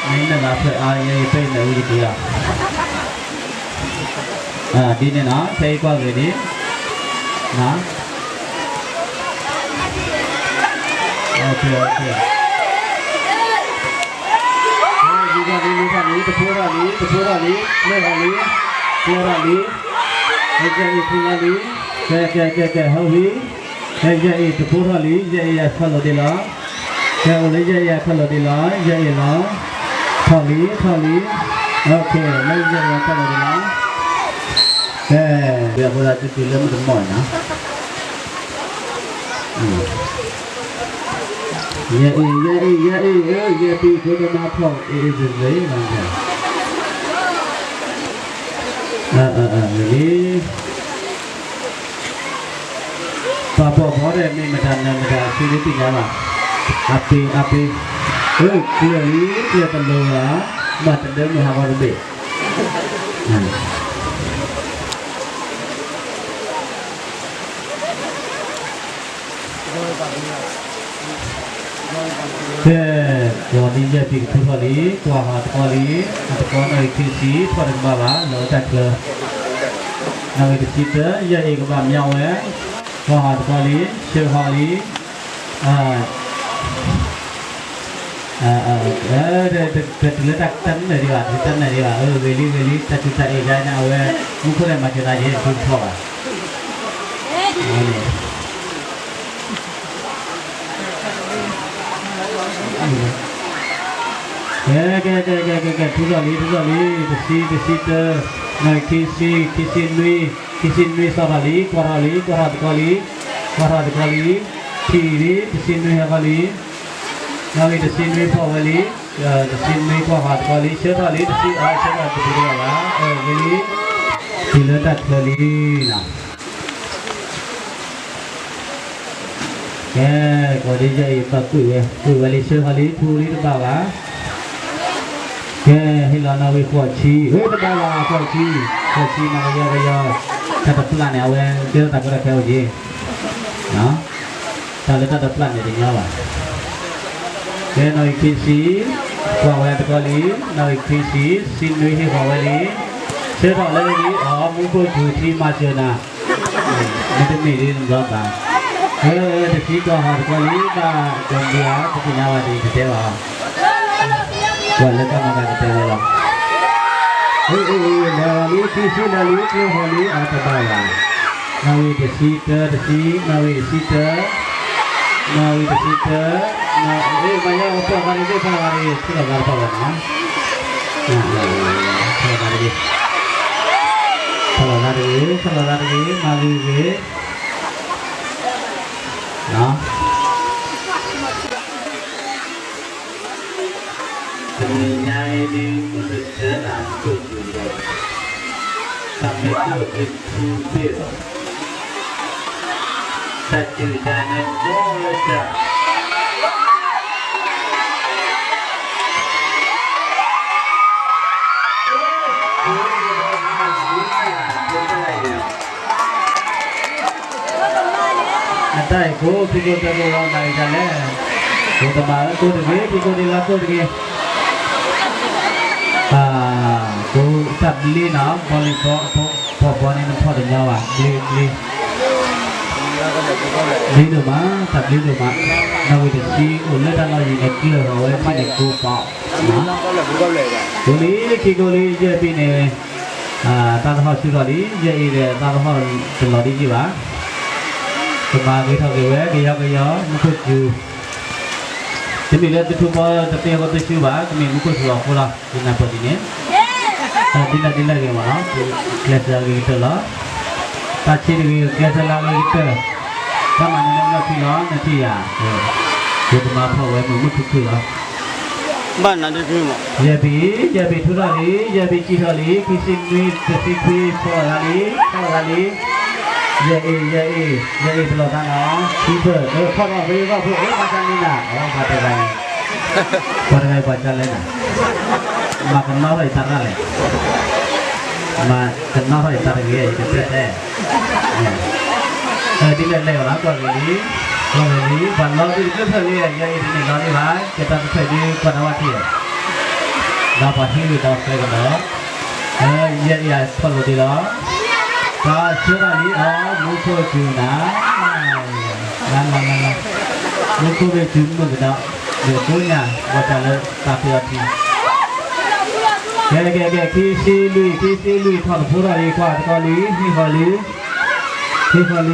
မ့ၢ်နၢ်ဘၣ်ဖျၢၣ်အါ ယဲယပဲနၢ်ဝံယတ့လီၤ ဒ်န့ၣ်နီၤ ဖဲအံၤကွၢ်ဂ့ၤဒ် နီၤ OK OK ယူၤထီၣ်လံ ယူၤထီၣ်လံ တဖိထီၣ်လံ တဖိထီၣ်လံ ကျဲထီၣ်လံ ကျဲထီၣ်လံ ကဲ ကဲ ကဲ ကဲ လံ ကဲ ကဲ ကဲ ကဲ ဟုတ်ပြီ ကဲ ယဲၢ်အ့ၣ် တဖိထီၣ်လံ ယဲၢ်အ့ၣ် အခီၣ်လိၤဒံးလီၤ ကဲ အိၣ်လၢယဲၢ်အ့ၣ် အခီၣ်လိၤဒံးလီၤ ယဲၢ်အ့ၣ်လီၤ ထီၣ်လံ ထီၣ်လံ OK လၢယဲၢ်အ့ၣ် အခီၣ်လိၤဒံးလီၤ ကဲ အဃိသတး တုၤတုၤလၢမုၢ်တမီၢ်နီၤ ယဲၢ်အ့ၣ် ယဲၢ်အ့ၣ် ယဲၢ်အ့ၣ် ယဲၢ်အ့ၣ် ဖိဒိၣ်မါဖီၣ် အ့ၣ်အ့ၣ် လံ ပှၤဘီၣ်ဘီဒီး မ့ၢ်မတၤနၢၤမတၤ သုဒ်သ့ၣ်ညါဘၣ်. အပ့ၤ အပ့ၤ အၢ ကျၢၤလံ ကျၢၤတလိၤဘၣ် ဘၣ်တဒၢမုၢ်ဟးဂီၤတဘ့ၣ် ကဲ ကီၢ်ဒ်ယဲၢ်ပံၤကထူထီၣ်လံ ကွၢ်ဟးတကီလံ အတကီနီၣ်ဂံၢ်ခံဆံ ထီၣ်တကဘၣ်ဘၣ် လီၤတၢ်ချၢ နီၣ်ဂံၢ်တဆံတၢ ယဲၢ်အ့ၣ်ကဘၣ်မၠီဝဲ ကွၢ်ဟးတကီလံ ဆၢဟးလံ တတုၤလၢတၢ်တနၢၤဒံးဘၣ် တနၢၤဒံးဘၣ် အၢ ဂ့ၤလံ ဂ့ၤလံ တၢ်ကူတၢ်အ့ၣ်ဒၣ်န့ၣ် အဝဲ မူခိၣ်လဲၣ်မၤစၢၤနၤယဲၢ် တထူတထီၣ်ဘၣ် န့ၣ် ကဲ ကဲ ကဲ ကဲ ကဲ ကဲ ထူထီၣ်လံ ထူထီၣ်လံ တဆံ တဆံတၢ, နီၣ်ဂံၢ်ခံဆံ ခံဆံနွံ, ခံဆံနွံစးထီၣ်လံ ကွၢ်ထီၣ်လံ ကွၢ်ထီၣ်တကီလံ, ကွၢ်ထီၣ်တကီလံ, ထံၣ်လံ တဆံနွံဟဲဃီလံ, နီၣ်ဂံၢ်တဆံနွံဖီၣ်ဝဲလံ, တဆံနွံကွၢ်ဃီတကီလံ ဆၢထီၣ်လံ တဆံအီ ဆၢထီၣ်တပူၤတဂၤဘၣ် အၢ ဂ့ၤလံ, တုၤလၢတၢ်ချၢလံနီၤ. ကဲ ကိးဒ်ယဲအံၤ ဘၣ်ကွံာ်ဝဲ ကွံာ်ဝဲလံ ဆၢဃီလံ ထူလံတဘၣ်ဘၣ်. ကဲ ဟ့ၣ်လီၤနီၣ်ဂံၢ်ဃိးဆံ ဟ့ၣ်တဘၣ်ဘၣ် ဃိးဆံ ဃိးဆံ မၤကယီကယီ တၢ်တပျၢ်န့ၣ် အဝဲကဲထီၣ်တၢ်ကီတၢ်ခဲအိၣ်က့ၤ တၢ်လၢတၢ်တပျၢ်န့ၣ်တညီဘၣ်. ကဲ နီၣ်ဂံၢ်ခံဆံ ကွၢ်ဝဲတကီလံ နီၣ်ဂံၢ်ခံဆံ ဆံနွံဟ့ၣ်ဃီၤဝဲလံ ဆၢထီၣ်လၢအံၤ အီ မူခိၣ်စူၤထံမၤစၢၤနၤ မ့တမ့ၢ်ဒ်န့ၣ်ဘျီဘၣ်. အၢ တဆံကွၢ်ဃီၤတကီလံ ဘၣ်ကမၤဒံးဧါ ပသ့ၣ်ညါဘၣ်ဒ်တတဲဘၣ်အီၤ ကွၢ်လၢကမၤကတတဲဝဲလီၤ. အၢ အၢ အၢ လၢလံ ခံဆံလၢလံ ကျိဃီၤလံ အတဘၣ်ဘၣ်. နီၣ်ဂံၢ်တဆံတၢ တဆံ နီၣ်ဂံၢ်တဆံတၢ နီၣ်ဂံၢ်တဆံတၢ အ့ မၤယါဖီၣ်ဂၤတဂ့ၤ ဖီၣ်ဂၤတဂ့ၤ ထံၣ်လီၤဂၤတဖီၣ်ဂၤနီၤ ဖီၣ်ဂၤတဂ့ၤ ဖီၣ်လီၤဂၤတဂ့ၤ ဖီၣ်လီၤဂၤတဂ့ၤ မၤဂ့ၤဂ့ၤ နီၤ တနံၤညါအံၤဒ် ပကဆၢနၤကိၣ်စူၤလီၤ တၢ်မ့ၢ်ကိၣ်တဆူဘ့ၣ်လီၤ တၢ်စူၤတၢ်န့ၣ်ဘီလၢတၢ် အတၢ်အံၤကိး ခံကိးသၢကိးလီၤ မၤဂ့ၤတၢ်လဲၣ် ကိးတမၤလၢကိးတဂ့ၤ ခံကိးဒ်လၢကိးတဂ့ၤ ကိးတၢ်ဘျ့နီၤ volleyball ဖီၣ်ဘီန့ၣ် နဖီၣ်တညီဘၣ် ဘျ့ဘျ့ ဘျ့ဒိၣ်မး တၢ်ဘျ့ဒိၣ်မး နီၣ်ဂံၢ်တဆံ အိၣ်လၢတၢ်လီၢ်ယံၤန့ၣ် ကျၢၢ်ဃီၤဝဲဖဲန့ၣ်ကိးပီ ကိးလံ ခံကိးလံ ယဲၢ်ဘံန့ၣ် တၢ်သဟီၣ်ဆူထီၣ်လံ ယဲၢ်အံၤဒီး တၢ်သဟီၣ်တလီၤဒ်ယံၤဘၣ် ကမၤဂ့ၤထီၣ်က့ၤဝဲ ကယီကယီ မူခိၣ်စူၤ တမ့ၢ်လၢတထူၣ်ဘီတသ့အဃိတဆူဘၣ် ကမ့ၢ်မူခိၣ်စူၤအဃိလီၤ ယနၢ်ပၢၢ်ဒ်န့ၣ် ဒ်လဲၣ်ဒ်လဲၣ်ဂ့ၤမးနီၤ ကျဲးစၢးဂ့ၤကတၢၢ်လီၤ တၢ်ဆံးတဂ့ၤ ကျဲးစၢးလၢဂ့ၤကတၢၢ် တၢ်မၤနၢၤလၢခံလီၤ နထံၣ်ယၤ ယတမၤဖီၣ်ဝဲမုာ်မုာ်ခုၣ်ခုၣ်လီၤ ဘၣ်နၤဒ်မး ယဲၢ်ဘံ ယဲၢ်ဘံထူထီၣ်လံ ယဲၢ်ဘံစံးထီၣ်လံ ခံဆံနွံ တဆံခွံ ဖီၣ်ဂၤလံ ဖီၣ်ဂၤလံ ယဲၢ်အံၤ ယဲၢ်အံၤ ယဲၢ်အံၤတလီၤသးနီၤ ခံဖၢၣ် ဖီၣ်ထီၣ်ဖဲဘၣ်ဖၢၣ် မၤသးန့ၣ်နၤ အဝဲပှၤတဂၤန့ၣ် ပှၤတဂၤအံၤပှၤကၢ်လဲၣ်နၤ မၤကနီၣ်ထီၣ်ယတၢ်ရၣ်လဲၣ် မၤကနီၣ်ထီၣ်ယတၢ်တဂ့ၤ ယတတဲတဲ ဒ်လဲၣ်လဲၣ်ဝဲလီၤ ကွၢ်ဂ့ၤလံ ကွၢ်ဂ့ၤလံ ပှၤလီၤဒုးတဖျၢၣ်ဖျၢၣ်လံ ယဲအံၤတန့ၢ်လီၤဒံးဘၣ် ကဲတၢ်တဖျၢၣ်ဒုးကွၢ်နၢ်ဝဲထံၣ် ဒီးပှၤဟံးဝံၤဒီးကျဲကဒီး ယဲအံၤအဖီၣ်လိာ်ဒံးလီၤ တၢ်ဆၢထၢၣ်လံအီၤ မူခိၣ်စူၤနၤ လါလါလါလါ မူခိၣ်မ့ၢ်စူၤမုာ်ကဒီး မ့ၢ်ဒိၣ်ညါ ဘၣ်တၢ်လၢတၢ်ဖံးအီၤထံ ကဲကဲကဲ ခံဆံလွံၢ် ခံဆံလွံၢ် ထီၣ်တဖိထီၣ်လံ ကွၢ်တကီလံ ဟံၣ်ဃီလံ ဟံၣ်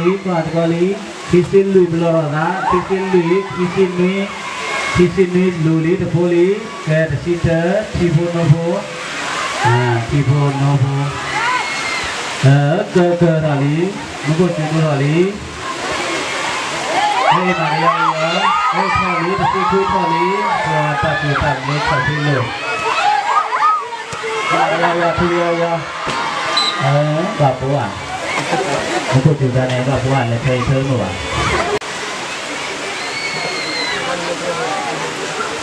ဃီလံ ကွၢ်တကီလံ ခံဆံလွံၢ်ဘျီထီၣ်သး ခံဆံလွံၢ် ခံဆံနွံ ခံဆံနွံလူၤလံတဖိလံ ကဲတဆံတၢ ထံဖိနိဖိ ထံဖိနိဖိ ကၢကၢထီၣ်လံ မူခိၣ်စူၤဒိၣ်ထီၣ်လံ ဟဲမၤကယီကယီ ဟဲထီၣ်လံ တဆံခွံထီၣ်လံ ပှၤတၢ်စူၤတၢ်ဘျ့ခီၣ်ဖံးလိာ် မၤကယီကယီ ထူကယီကယီ ဘၣ်ပိာ်ဧါ မူခိၣ်စူၤတၢ်န့ၣ် ဘၣ်ပိာ်ဧါ လဲၤထွဲအံၤထွဲမုာ်ဘၣ်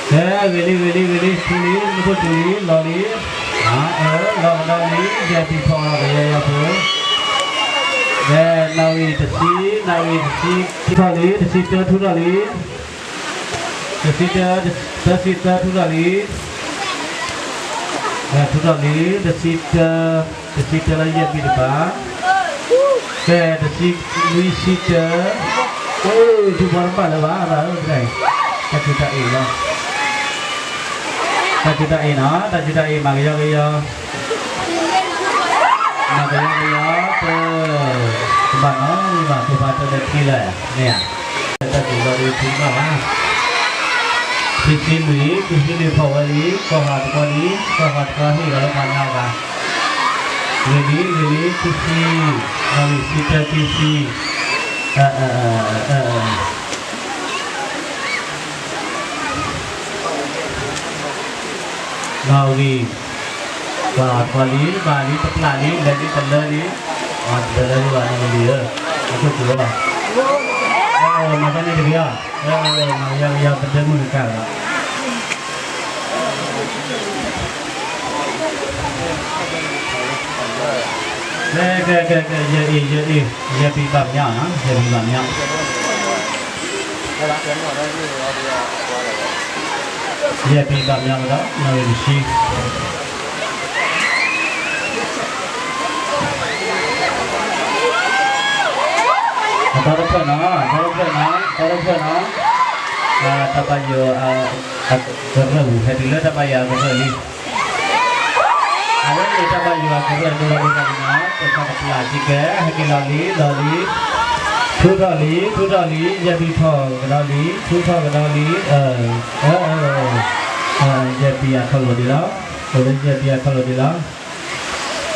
ကဲ ဂ့ၤလံ ဂ့ၤလံ ဂ့ၤလံ ထူလံ မူခိၣ်စူၤလံ လီၤလံ လီၤကဒီးလံ ယဲၢ်ဘံထီၣ်ကယီကယီဖိ ကဲ နီၣ်ဂံၢ်တဆံ နီၣ်ဂံၢ်တဆံ ထီၣ်လံ တဆံတၢထူထီၣ်လံ တဆံတၢ တဆံတၢထူထီၣ်လံ ထူထီၣ်လံ တဆံတၢ တဆံတၢလၢယဲၢ်ဘံတပၤ ကဲ တဆံနွံဆံတၢ ထူဘီတဘၣ်လၢၤဘၣ် ဘၣ်ဧၢ တၢ်စူၤတၢ်အ့ၣ်လီၤ တၢ်စူၤတၢ်အ့ၣ်နီၤ တၢ်စူၤတၢ်အ့ၣ် မၤကယီကယီ မၤကယီကယီ တၢ် တဘၣ်နီၤ မ့ၢ်ဘၣ် ဖိဖါတၢ်လၢခံလၢာ် မ့ၢ်ဧါ တၢ်စူၤလီၤဒုးထူဘၣ်ဘၣ် ခံဆံလွံၢ်, ခံဆံလွံၢ်ဖီၣ်ဝဲလံ, ကီၢ်ဟးတကီလံ, ကီၢ်ဟးတကီဟ့ၣ်ဂီၤလၢပှၤညါအဂၤ, ဂ့ၤလံ ဂ့ၤလံ ခံဆံ, နီၣ်ဂံၢ်ဆံတၢ ခံဆံ, နီၣ်ဂံၢ်, ပှၤလံ ဘၣ်လံ တပျၢ်လံ လဲၤလံတလၢလံ, တလၢလံဘၣ် နီၣ်ဂံၢ်လံဧၢ, အခိၣ်စူၤလီၤဘၣ်, မၤတၢ်န့ၣ်တဂ့ၤဧါ, မၤကယီကယီ ပဒဲမုၣ်ကကၢ်လီၤ ကဲ ကဲ ကဲ ကဲ ယဲၢ်အံၤ ယဲၢ်အံၤ ယဲၢ်ပံၤဘၣ်မညီနီၤ ယဲၢ်ပံၤဘၣ်မညီ, ယဲၢ်ပံၤဘၣ်မညီကဒီး နီၣ်ဂံၢ်တဆံ, အသီတဖျၢၣ်နီၤ အသီတဖျၢၣ်နီၤ အသီတဖျၢၣ်နီၤ, တၢ်ဘၣ်ယိၣ်အကရၢၢ်ပူၤ ဟဲတုၤလၢတၢ်ဘၣ်ယိၣ်အကရၢၢ်လံ အဝဲန့ၣ်တၢ်ဘၣ်ယိၣ်အကရၢၢ်ဒိၣ်ထီၣ်ဒိၣ်ထီၣ်လံနီၤ, ပသီတဖျၢၣ်စ့ၢ်ကီး ဟဲက့ၤလီၤလံ လီၤလံ, ထူထီၣ်လံ ထူထီၣ်လံ ယဲၢ်ပံၤထီၣ်ကဒီးလံ ထူထီၣ်ကဒီးလံ, ယဲၢ်ပံၤအခီၣ်လိာ်ဒံးလီၤ, အိၣ်လၢယဲၢ်ပံၤအခီၣ်လိာ်ဒံးလီၤ, ကဲ ယဲၢ်ပံၤထီၣ်လံ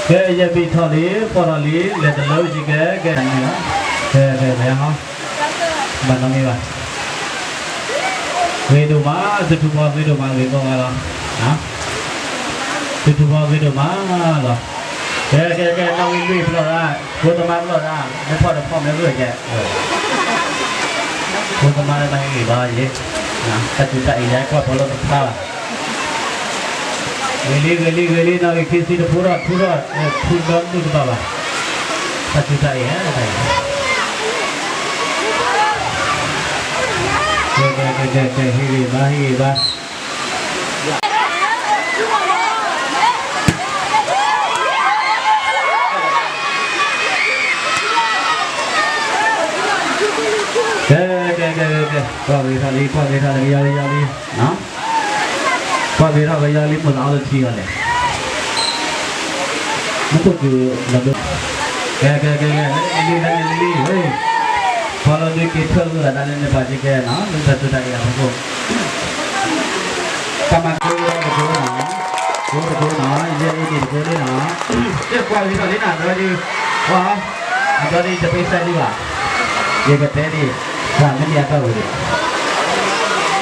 ဖီၣ်ထီၣ်လံ လဲၤတလၢစ့ၢ်ကီး ကဲန့ၣ်လီၤ, ကဲ ကဲ ကဲ ဘၣ်နီတမံၤဘၣ် ဂ့ၤဒိၣ်မး သုထူဖီဂ့ၤဒိၣ်မး ဂ့ၤကီးဂၤလီၤ, သုထူဖီဂ့ၤဒိၣ်မးလီၤ, ကဲ ကဲ ကဲ နီၣ်ဂံၢ်လွံၢ်ဖျီၣ်ဒၣ်, ဖိသမါဖျီၣ်ဒၣ်, မ့ၢ်ဖီၣ်တဖီၣ်မ့ၢ်ဂ့ၤကဲ, ဖိသမါလၢမၤဟ့ၣ်ဂ့ၤဘၣ်ယဲ, တၢ်ကူတၢ်အံၤယဲကွၢ်ဖီလိာ်တဖျါဘၣ် ဂ့ၤလံ ဂ့ၤလံ ဂ့ၤလံ နီၣ်ဂံၢ်ခံဆံတဖုထီၣ် ထူထီၣ်, ထူဒီဒူၣ်တဘၣ်ဘၣ်, တၢ်ကူတၢ်အံၤ, ကဲ ကဲ ကဲ ကဲ ဟ့ၣ်ဂ့ၤဘၣ် ဟ့ၣ်ဂ့ၤဘၣ် ကဲ ကဲ ကဲ ကဲ ကဲ ကွၢ်ဂ့ၤထီၣ်လံ ကွၢ်ဂ့ၤထီၣ်လံ ကယီကယီလံ, ကွၢ်ဂ့ၤထီၣ်ကယီလံ မိၢ်သးအီလၢထံအီၤလဲၣ်, မူခိၣ်က့ၤလီၤဒိ, ကဲ ကဲ ကဲ ကဲ လၢန့ၣ်လံ လၢန့ၣ်လံ, ဖီလိာ်ဒုးက့ၤထၢၣ်ဂုာ်အသးလၢန့ၣ်ပှၤစ့ၢ်ကီးနီၤ လၢတၢ်သူတၢ်အံၤအဖီခိၣ် တၢ်မၤကိးဝဲဒၣ်တကိးနီၤ, ကိးတကိးနီၤ, ယဲအံၤန့ၣ်တကိးလံနီၤ, ယကွၢ်ဂ့ၤထီၣ်လံနီၤ ဒီးဒုး, ကွၢ်, အဒီးဒုးတပ့ၤစဲးလံဘၣ်, ယကတဲဒ်, ကွၢ်မ့ၢ်န့ၣ်အတီၢ်ဝဲဒၣ်,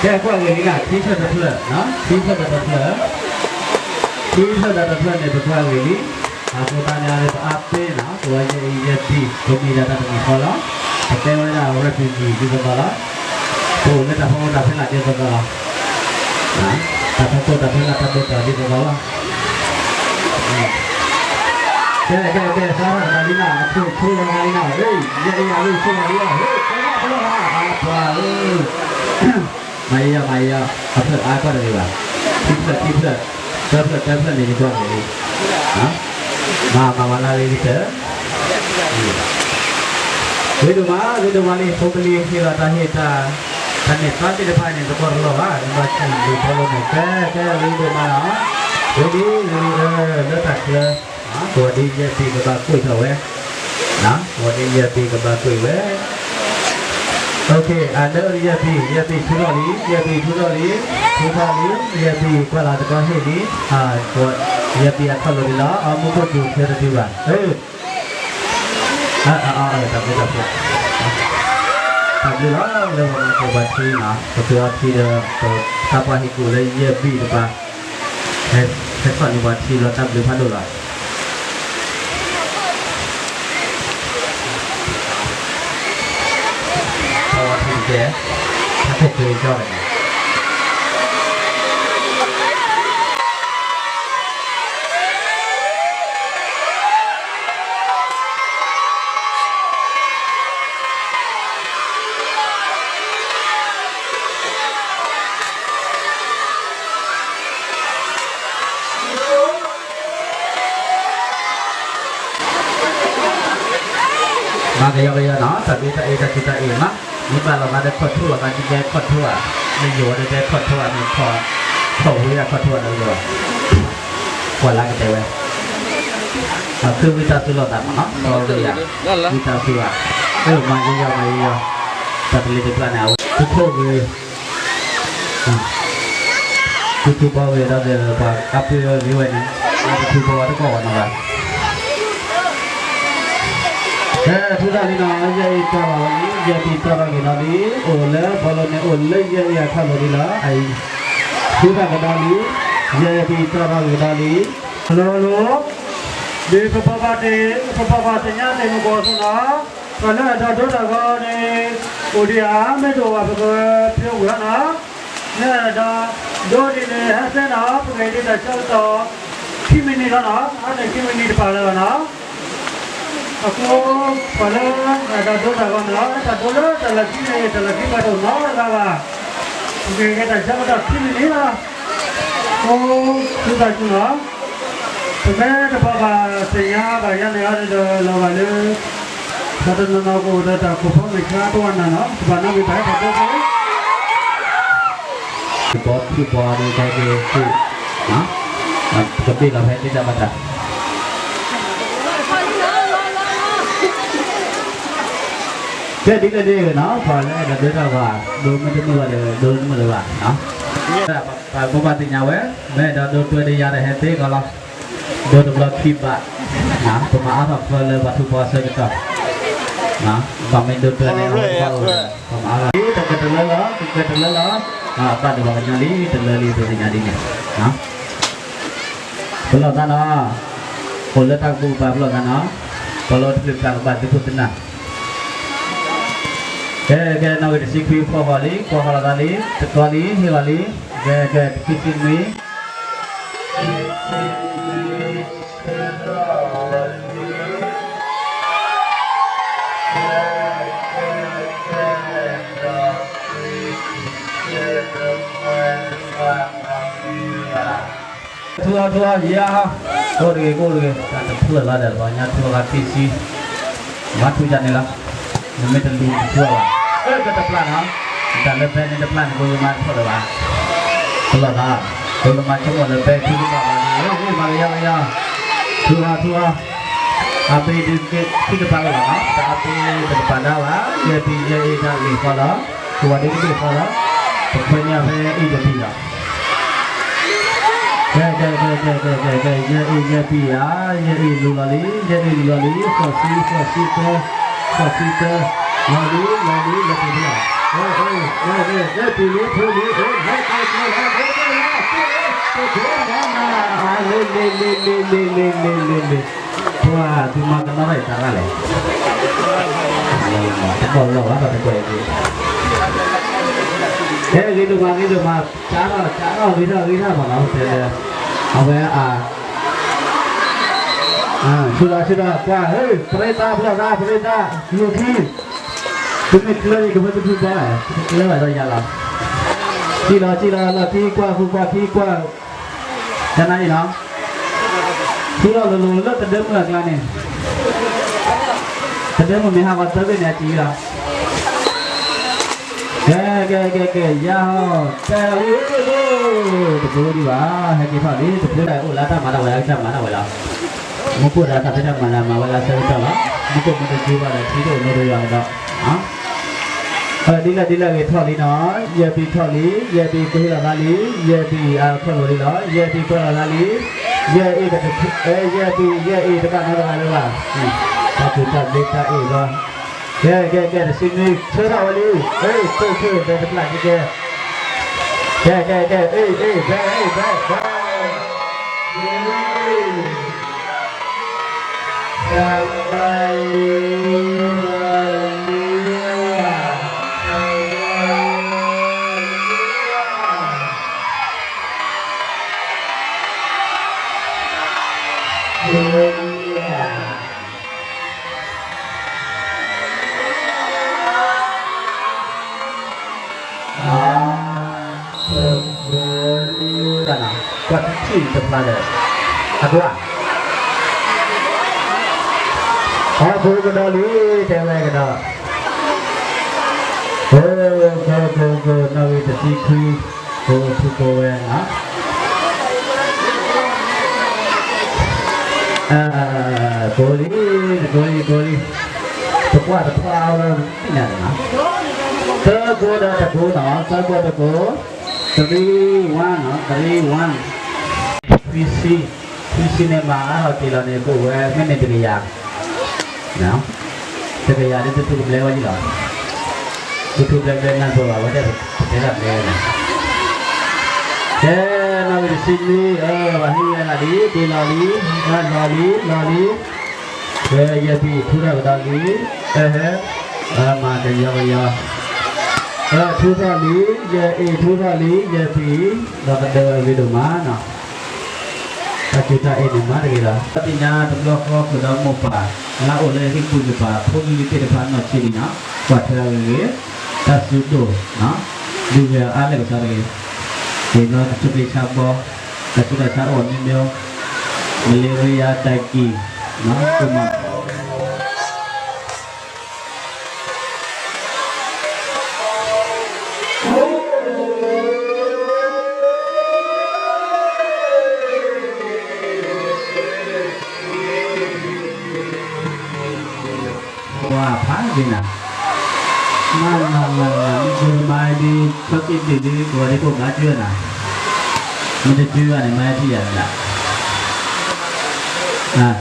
ကဲကွၢ်ဂ့ၤလံနီၤ ထံဆၢၣ်တဖျၢၣ်, ထံဆၢၣ်ဒီးတဖျၢၣ်, ထံဆၢၣ်ဒီးတဖျၢၣ်န့ၣ် ပကွၢ်ဂ့ၤလံ, အဃိသတးန့ၣ် ပအါပ့ၤနီၤ ပဝဲယဲအံၤယဲဘံၣ် ပမ့ၢ်ဒၣ်တၢ်တမံၤဃီလီၤ, ပတဲဝဲဒၣ် refugee ဒ်သိးသိးလီၤ, ပအိၣ်လၢတၢ်ဖီခိၣ်တၢ်ဖဲလၢ်ဒ်သိးသိးလီၤ, တၢ်ဖီခိၣ်တၢ်ဖဲလၢ်တၢ်ဒိၣ်တၢ်ဒ်သိးသိးလီၤ, ကဲ ကဲ ကဲ စးထီၣ်တဂၤလံနီၤ အဆိၣ်ဆိၣ်လီၤဂၤလံနီၤ ယဲအံၤအဂ့ၢ်ဆိၣ်လီၤလံနီၤ ကဲ ကဲ ကဲ အပှၤဧၢ မၤယီၤ မၤယီၤ အဖျၢၣ်အါကီၢ်တဂ့ၤဘၣ်, ခံဖျၢၣ် ခံဖျၢၣ်, သၢဖျၢၣ် သၢဖျၢၣ်န့ၣ် ယကွၢ်ဂ့ၤလံ, မၤ မၤဝဲလၢဂ့ၤကတၢၢ်, ဂ့ၤဒိၣ်မး ဂ့ၤဒိၣ်မးလံ ဖိပလံၤဟ့ၣ်လီၤတၢ်ဟ့ၣ်တၢ်, တၢ်န့ၢ်သါသ့ၣ်တဖၣ်န့ၣ် တကီၢ်တလီၢ်ဘၣ် နဘၣ်ဆူၣ်လူၤဖီလိာ်န့ၣ် ကဲ ကဲ ဂ့ၤဒိၣ်မးလီၤ, ဂ့ၤဒိၣ် ဂ့ၤဒိၣ် လၢတၢ်ချၢ ကိးဒ်ယဲၢ်ပံၤကဘၣ်ကွံာ်ထီၣ်ဝဲ, ကိးဒ်ယဲၢ်ပံၤကဘၣ်ကွံာ်ဝဲ, အလၢယဲၢ်ပံၤ ယဲၢ်ပံၤထူထီၣ်လံ ယဲၢ်ပံၤထူထီၣ်လံ ထူထီၣ်လံ ယဲၢ်ပံၤကွၢ်လၢ်တကီၢ်ဟ့ၣ်လံ, ယဲၢ်ပံၤအခီၣ်လိာ်ဒံးလီၤ အမူခိၣ်စူၤထွဲတတုၤဘၣ်, တၢ်ဘျုးလီၤ လၢပမၤစၢၤပှၤထံနီၤ ပသုးအီထံဒီး ပတၢ်ပှၤဟ့ၣ်ကူၣ်လၢယဲၢ်ဘံၣ်တပၤ ဟဲထီၣ်န့ၢ်ပှၤထံလီၤ တၢ်ဘျုးဖးဒိၣ်လီၤ. ပဝဲထံကဲ ဟဲခိၣ်က့ၤကၠီတဂၤ မၤကယီကယီနီၤ တၢ်ဘျုးတၢ်အ့ၣ်တၢ်ကူတၢ်အ့ၣ်မး, မ့ၢ်ဘၣ်လီၤမးဒီးခီၣ်ထူၣ်လီၤမး ဒ်ကဲခီၣ်ထူၣ်ဧါ, မ့ၢ်ယိၤဝဲဒ်ကဲခီၣ်ထူၣ်ဧါ မ့ၢ်ခီၣ်, ခီၣ်ဝံၤဒၣ်ခီၣ်ထူၣ်ဧါဒီးယိၤ, ကွၢ်လၢကတဲဝဲ, အခုဝံသးစူၤလိာ်သးမးနီၤ ဝံသးစူၤဧါ, မၤယီၤယီၤမၤယီၤယီၤ, တၢ်တလ့ၤတပျၢ်န့ၣ် အဝဲ သုးခိၣ်ဂ့ၤ အ ထူထူဘီဝဲဒၣ်ဒီးပှၤအပှ့ၤဂ့ၤဝဲန့ၣ်, ထူထူဘီဝဲတကိးဝဲနီၤဘၣ်. ကဲ ထူသးလံနီၤ, ယဲၢ်အံၤတီၢ်ဘၣ်ဝဲလံ, ယဲၢ်ပံၤတီၢ်ထီၣ်က့ၤဒီးလံ, အိၣ်လၢဘီလိန့ၣ် အိၣ်လၢယဲၢ်အံၤအခီၣ်လိၤဒံးလီၤ. အအံၤ ထူသးကဒီးလံ, ယဲၢ်ပံၤတီၢ်ထီၣ်က့ၤဒီးလံ. လီၤလီၤ, ဒ်ပပီပၤတ့ၢ် ပပီပၤသ့ၣ်ညါတ့ၢ်မုၢ်ကီၢ်အသိးနီၤ, ပှၤလၢအတၢ်ဒိတၢ်ဂီၤန့ၣ် အိၣ်ဒံးဧါ, မ့ၢ်တအိၣ်ဘၣ် ပကဖျိဝံၤဟီနီၤ. မ့ၢ်တၢ်ဒိဒ်န့ၣ် ဟဲသ့နီၤ, ပကဟ့ၣ်ဒံးတၢ်ဆၢကတီၢ် ခံမံးနံးလီၤနီၤ, အါန့ၢ်ခံမံးနံးတပာ်လၢၤဘၣ်နီၤ. အဃိ ပှၤလၢအတၢ်ဒိတၢ်ဂီၤန့ၣ်လီၤ, တၢ်ဒိလၢတၢ်လီၢ်ခံန့ၣ် တၢ်လီၢ်ခံပှၤတအိၣ်နီတဂၤဘၣ်. ပကဟ့ၣ်က့ၤတၢ်ဆၢကတီၢ်ခံမံးနံးလီၤ. အိ သုသးစူၤနီၤ, ပမ့ၢ်တဘၣ်ဘၣ်သ့ၣ်ညါဘၣ်ယါန့ၣ်အီၤဒီးလီၤဘၣ်လၢ ပှၤတနီၤနီၤကအိၣ်ဒီးတၢ်ခိၣ်ဖီမ့ၢ်ဆါတဝၢ်နၤနီၤ, ပဘၣ်နီတမံၤဘၣ်ဟဲတၢ်ဒိဖဲ ကဘီထံပီၤဒီးကဲက့ၤသ့ၣ်, ကဘ့ၣ်လီၤဖဲသ့ၣ်တၢ်ဘၣ်တၢ် ကဲဒ်လဲၣ်ဒ်လဲၣ်နီၤ, ပှၤလၢအဲၣ်ဒိးဒိတၢ်ဂီၤ ဒိမ့ၢ်တမုာ်ဘၣ်ဒီး ဒိတမုာ်လၢၤဘၣ်နီၤ. ပဘၣ်သ့ၣ်ညါဝဲ, မ့ၢ်အဲၣ်ဒိးဒိတွဲဒ်ယၤဒီးဟဲသ့ကီးလီၤ. ဒိတဘျီခံဘး, ပမၤအါထီၣ်ဖၢလၢပှၤထူပှၤဆၢကတီၢ်, ပမ့ၢ်ဒိတွဲန့ၣ် ပမၤအါထီၣ်, တကတလၢလီၤ, တကတလၢလီၤ, ဘၣ်ဒိဘၣ်ကညီလံ တလၢလံ ပသ့ၣ်ညါဒ်န့ၣ်. ပလီၢ်သးနီၤ, အိၣ်လၢတၢ်ကပူၤကပၤပလီၢ်သးနီၤ, ပလီၢ်တဖျၢၣ်ပျၢ်ကဘၣ်သုခိၣ်သနၢ်. ကဲ ကဲ နီၣ်ဂံၢ်တဆံခွံ ဖီၣ်ဃီၤလံ ကွၢ်ဃီၤလီၤသးလံ တကီလံ ဟ့ၣ်လီၤလံ, ကဲ ကဲ တဆံခွံနွံ ထူအီၤထူအီၤ ယၤ, ကိၢ်တဂ့ၤ ကိၢ်တဂ့ၤ တၢ်တဖျၢၣ်လီၤဒီး ပှၤညါထူအီၤဂၤခံဆံ, မၤထူယၤန့ၣ်လီၤ, နမ့ၢ်တလူၤတထူအီၤဘၣ်, အၢ ကတပျၢ်နီၤ, တၢ်လၢဘဲန့ၣ်တပျၢ်န့ၣ် ကိၣ်လၢမၤတဖျၢၣ်လၢၤဘၣ်, တလီၤသး, ကိၣ်လၢမၤဆိကမိၣ်လၢဘဲထူတဘၣ်ဘၣ်န့ၣ် မၤကယီကယီ, ထူအီၤထူအီၤ, အပ့ၤဒုးက့ၤခံကပၤလီၤနီၤ, တၢ်အပ့ၤတကပၤဒါဘၣ်, ယဲၢ်ပံၤယဲၢ်အ့ၣ်တၢ်ဂ့ၢ်ဃီလီၤ, ကိၣ်ဝဲဒၣ်တဂ့ၢ်ဃီလီၤ, ပခွဲးန့ၢ်ဖဲအ့ၣ်တပံၤလီၤ. ကဲ ကဲ ကဲ ကဲ ကဲ ကဲ ကဲ ယဲၢ်အ့ၣ် ယဲၢ်ပံၤဧါ, ယဲၢ်အ့ၣ်လူၤလီၤလံ, ယဲၢ်အ့ၣ်လူၤလီၤလံ, ဃိးဆံ ဃိးဆံတၢ, ဃိးဆံတၢ, လီၤလံ လီၤလံ လီၤလံ, ယဲၢ်ပံၤလံ ထူလံ လီၤလံ လီၤလံ လီၤလံ လီၤလံ လီၤလံ လီၤလံ လီၤလံ ပှၤသုမၤကနီၣ်ထီၣ်အံၤတၢ်ရၣ်လဲၣ်, တဘၣ်လီၤဘၣ်တၢ်တကွဲးအံၤ, ကဲ ဂ့ၤဒိၣ်မး ဂ့ၤဒိၣ်မး, ကၢထီၣ် ကၢထီၣ် ဂ့ၤထီၣ် ဂ့ၤထီၣ်မးနီၤ, တဲလၢ အဝဲအါ, ဆူဒီး ဆူဒီး ကွၢ် ပရ့သး ဖျီၣ်သး ပရ့သး ယိၤခံ, သုမ့ၢ်ကျၢၤန့ၣ် ကဖၢတထူပှၤ, ကျၢၤဘၣ်ဒီးယၤလီၤ, စံၣ်လီၤ စံၣ်လီၤ လီၢ်ခံ ကွၢ်ဃု ကွၢ်ခံ ကွၢ် ကနၤအံၤနီၤ, ထူလီၤလိၤလိၤလၢတဒၢမုၢ်အကျါန့ၣ်, တဒၢမုၢ်မ့ၢ်ဟးဂီၤသၢဘ့ၣ်န့ၣ် အစံၣ်လီၤ, ကဲ ကဲ ကဲ ကဲ ယၤဟီ, ကဲ တဘိဒံးဘၣ်, ဟဲက့ၤထီၣ်လံ တဘိဒၣ်အိၣ်လၢတၢ်မၤတၢ်ဝဲ အကစၢ်မၤတၢ်ဝဲလီၤ, မူခိၣ်ဒီးတၢ်ဖံးတၢ်မၤလၢမၤဝဲလၢဆၢကတီၢ်လီၤ, မူခိၣ်မ့ၢ်တက့ၤဘၣ်ဒီး ထံတအိၣ်နိတယွၤကဒီး ဒ်လဲၣ်ဒ်လဲၣ်ဂ့ၤထီၣ်လံနီၤ, ယဲၢ်ပံၤထီၣ်လံ, ယဲၢ်ပံၤကွဲးလီၤသးလံ, ယဲၢ်ပံၤအခီၣ်လိၤလံလီၤ, ယဲၢ်ပံၤကွဲးလီၤသးလံ, ယဲၢ်အံၤ, ယဲၢ်ပံၤ ယဲၢ်အံၤတဘၣ်နီတဂၤလၢၤဘၣ်, တၢ်ကူၣ်တၢ်ဘ့တၢ်အ့ၣ်လီၤ, ကဲ ကဲ ကဲ တဆံနွံ ဆၢထီၣ်ဝဲလံ, အ့ၣ် ခိၣ်ခိၣ် ဘဲတဖျၢၣ်ကဲကဲ, ကဲ ကဲ ကဲ အ့ၣ် အ့ၣ် ဘဲ အ့ၣ် ဘဲ ဘဲ ကွၢ်ထံၣ်တဖျါဒီး အကွၢ် အဃိကဒီးလံ တဲဝဲကဒီး ကိၢ်ကိၢ်ကိၢ်ကိၢ် နီၣ်ဂံၢ်တဆံခွံ ကိၢ်ထူကိၢ်ဝဲနီၤ ကိၢ်လံ ကိၢ်လံ ကိၢ်လံ တကွၢ်တဖျါအီၤလၢသ့ၣ်ညါန့ၣ်နီၤ သၢကိၢ်ဒီးတကိၢ်နီၤ သၢကိၢ်တကိၢ် Three, one, no, three, one. ခွံဆံ, ခွံဆံန့ၣ်မၤအါထီၣ်တ့ၢ်လီၤန့ၣ် ကအိၣ်ဝဲမ့ၢ်န့ၣ်တကယၤ, တကယၤဒ်တထူၣ်ကဘျဲဝဲယံၤလီၤ, တထူၣ်ဘျဲဘျဲနၢ်ပၢၢ်ဘၣ်ဝဲဒၣ်ပတဲတၢ်ဘျဲန့ၣ်, ကဲ, နီၣ်ဂံၢ်တဆံနွံ, အၢ ပှၤဟံးဝဲဒၣ်လံ, တ့ၢ်လီၤလံ, လီၤလံ, လီၤလံ, ကဲ, ယဲၢ်ပံၤထူထီၣ်ကဒီးလံ, အၢ ဟဲ, မၤကယီကယီ, အၢ ထူထီၣ်လံ, ယဲၢ်အ့ၣ် ထူထီၣ်လံ, ယဲၢ်ပံၤ, ဒီးကဒၢဝဲဂ့ၤဒိၣ်မးနီၤ, တၢ်စူၢ်တၢ်အ့ၣ်န့ၣ်မၤတဂ့ၤလီၤ. သ့ၣ်ညါတဘျီဃီဃုာ်ဒီးမိၢ်ပၢ်, လၢအအိၣ်လၢဟံၣ်ပူၤယပၢ် ဖိလံၤသ့ၣ်တဖၣ်နီၢ်ဆံးန့ၣ်နီၤ, ကွၢ်ထွဲအဂ့ၤဂ့ၤ, တၢ်စုဒိၣ်, ဒုးဂ့ၤအါလဲၣ်ကစီတဂ့ၤ, က့ၤဘျီတၢ်ဆူးတၢ်ဆါဘီ, တၢ်ဆူးတၢ်ဆါအိၣ်မ့ၢ်မ့ၢ်, malaria dengue, ကမၤ ပှၤဖးဒံးနၤ, မၤလၢ်လၢ်လၢ် မ့ၢ်ကိတမါဒ် ခီက့ၤဒုးဒုး ကဝီၤဒ်ကိးဘၣ်ကၠွနၤ, မ့ၢ်တကၠွဘၣ်န့ၣ် မၤထံၣ်ယၤလၢ်,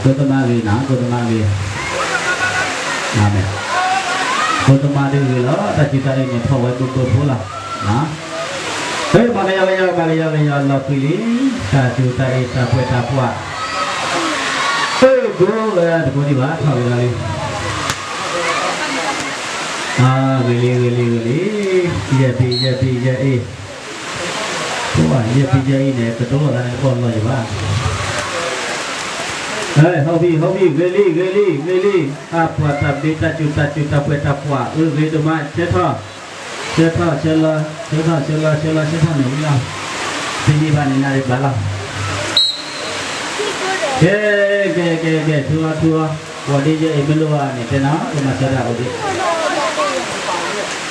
ကိတမါဂ့ၤနီၤ ကိတမါဂ့ၤ, အၤမ့ၣ်, ကိတမါဒုးဂ့ၤလီၤ တၢ်စူၢ်တၢ်အ့ၣ်န့ၣ် ဖီၣ်ဝဲဘိဘိဖိလီၤ, မၤကယီကယီ မၤကယီကယီ လီၤကွံာ်လံ, တၢ်စူၢ်တၢ်အ့ၣ် တၢ်ပှဲၤတၢ်ပှၢ်, အၢ ကိးဝဲတကိးဒံးဘၣ် ထီၣ်ဂ့ၤလီၤလံ, ဂ့ၤလံ ဂ့ၤလံ ဂ့ၤလံ, ယဲၢ်ပံၤ ယဲၢ်ပံၤ ယဲၢ်အ့ၣ်, ယဲၢ်ပံၤ ယဲၢ်အ့ၣ်န့ၣ် ကတိၤလီၤသးန့ၣ် တကိးလီၤယဘၣ်, ဟီၣ်ဘံၣ် ဟီၣ်ဘံၣ် ဂ့ၤလံ ဂ့ၤလံ ဂ့ၤလံ, အပှၤတၢ်ဘျ့တၢ်စူၢ် တၢ်စူၢ်တၢ်ပှဲၤတၢ်ပှၢ် အၢ ဂ့ၤဒိၣ်မး ဆၢထီၣ် ဆၢထီၣ် ဆၢလီၤ ဆၢထီၣ် ဆၢလီၤ ဆၢလီၤ ဆၢထီၣ်န့ၣ်လီၤ, တယံာ်ဘၣ်န့ၣ် နၤဒံးဘၣ်လီၤ, ကဲ ကဲ ကဲ ကဲ ထူအီၤ ထူအီၤ, ပှၤဒ်ယဲၢ်အ့ၣ်မ့ၢ်လိၣ်ဘၣ်န့ၣ် တဲနီၤ ကမၤစၢၤဒၣ်အိၣ်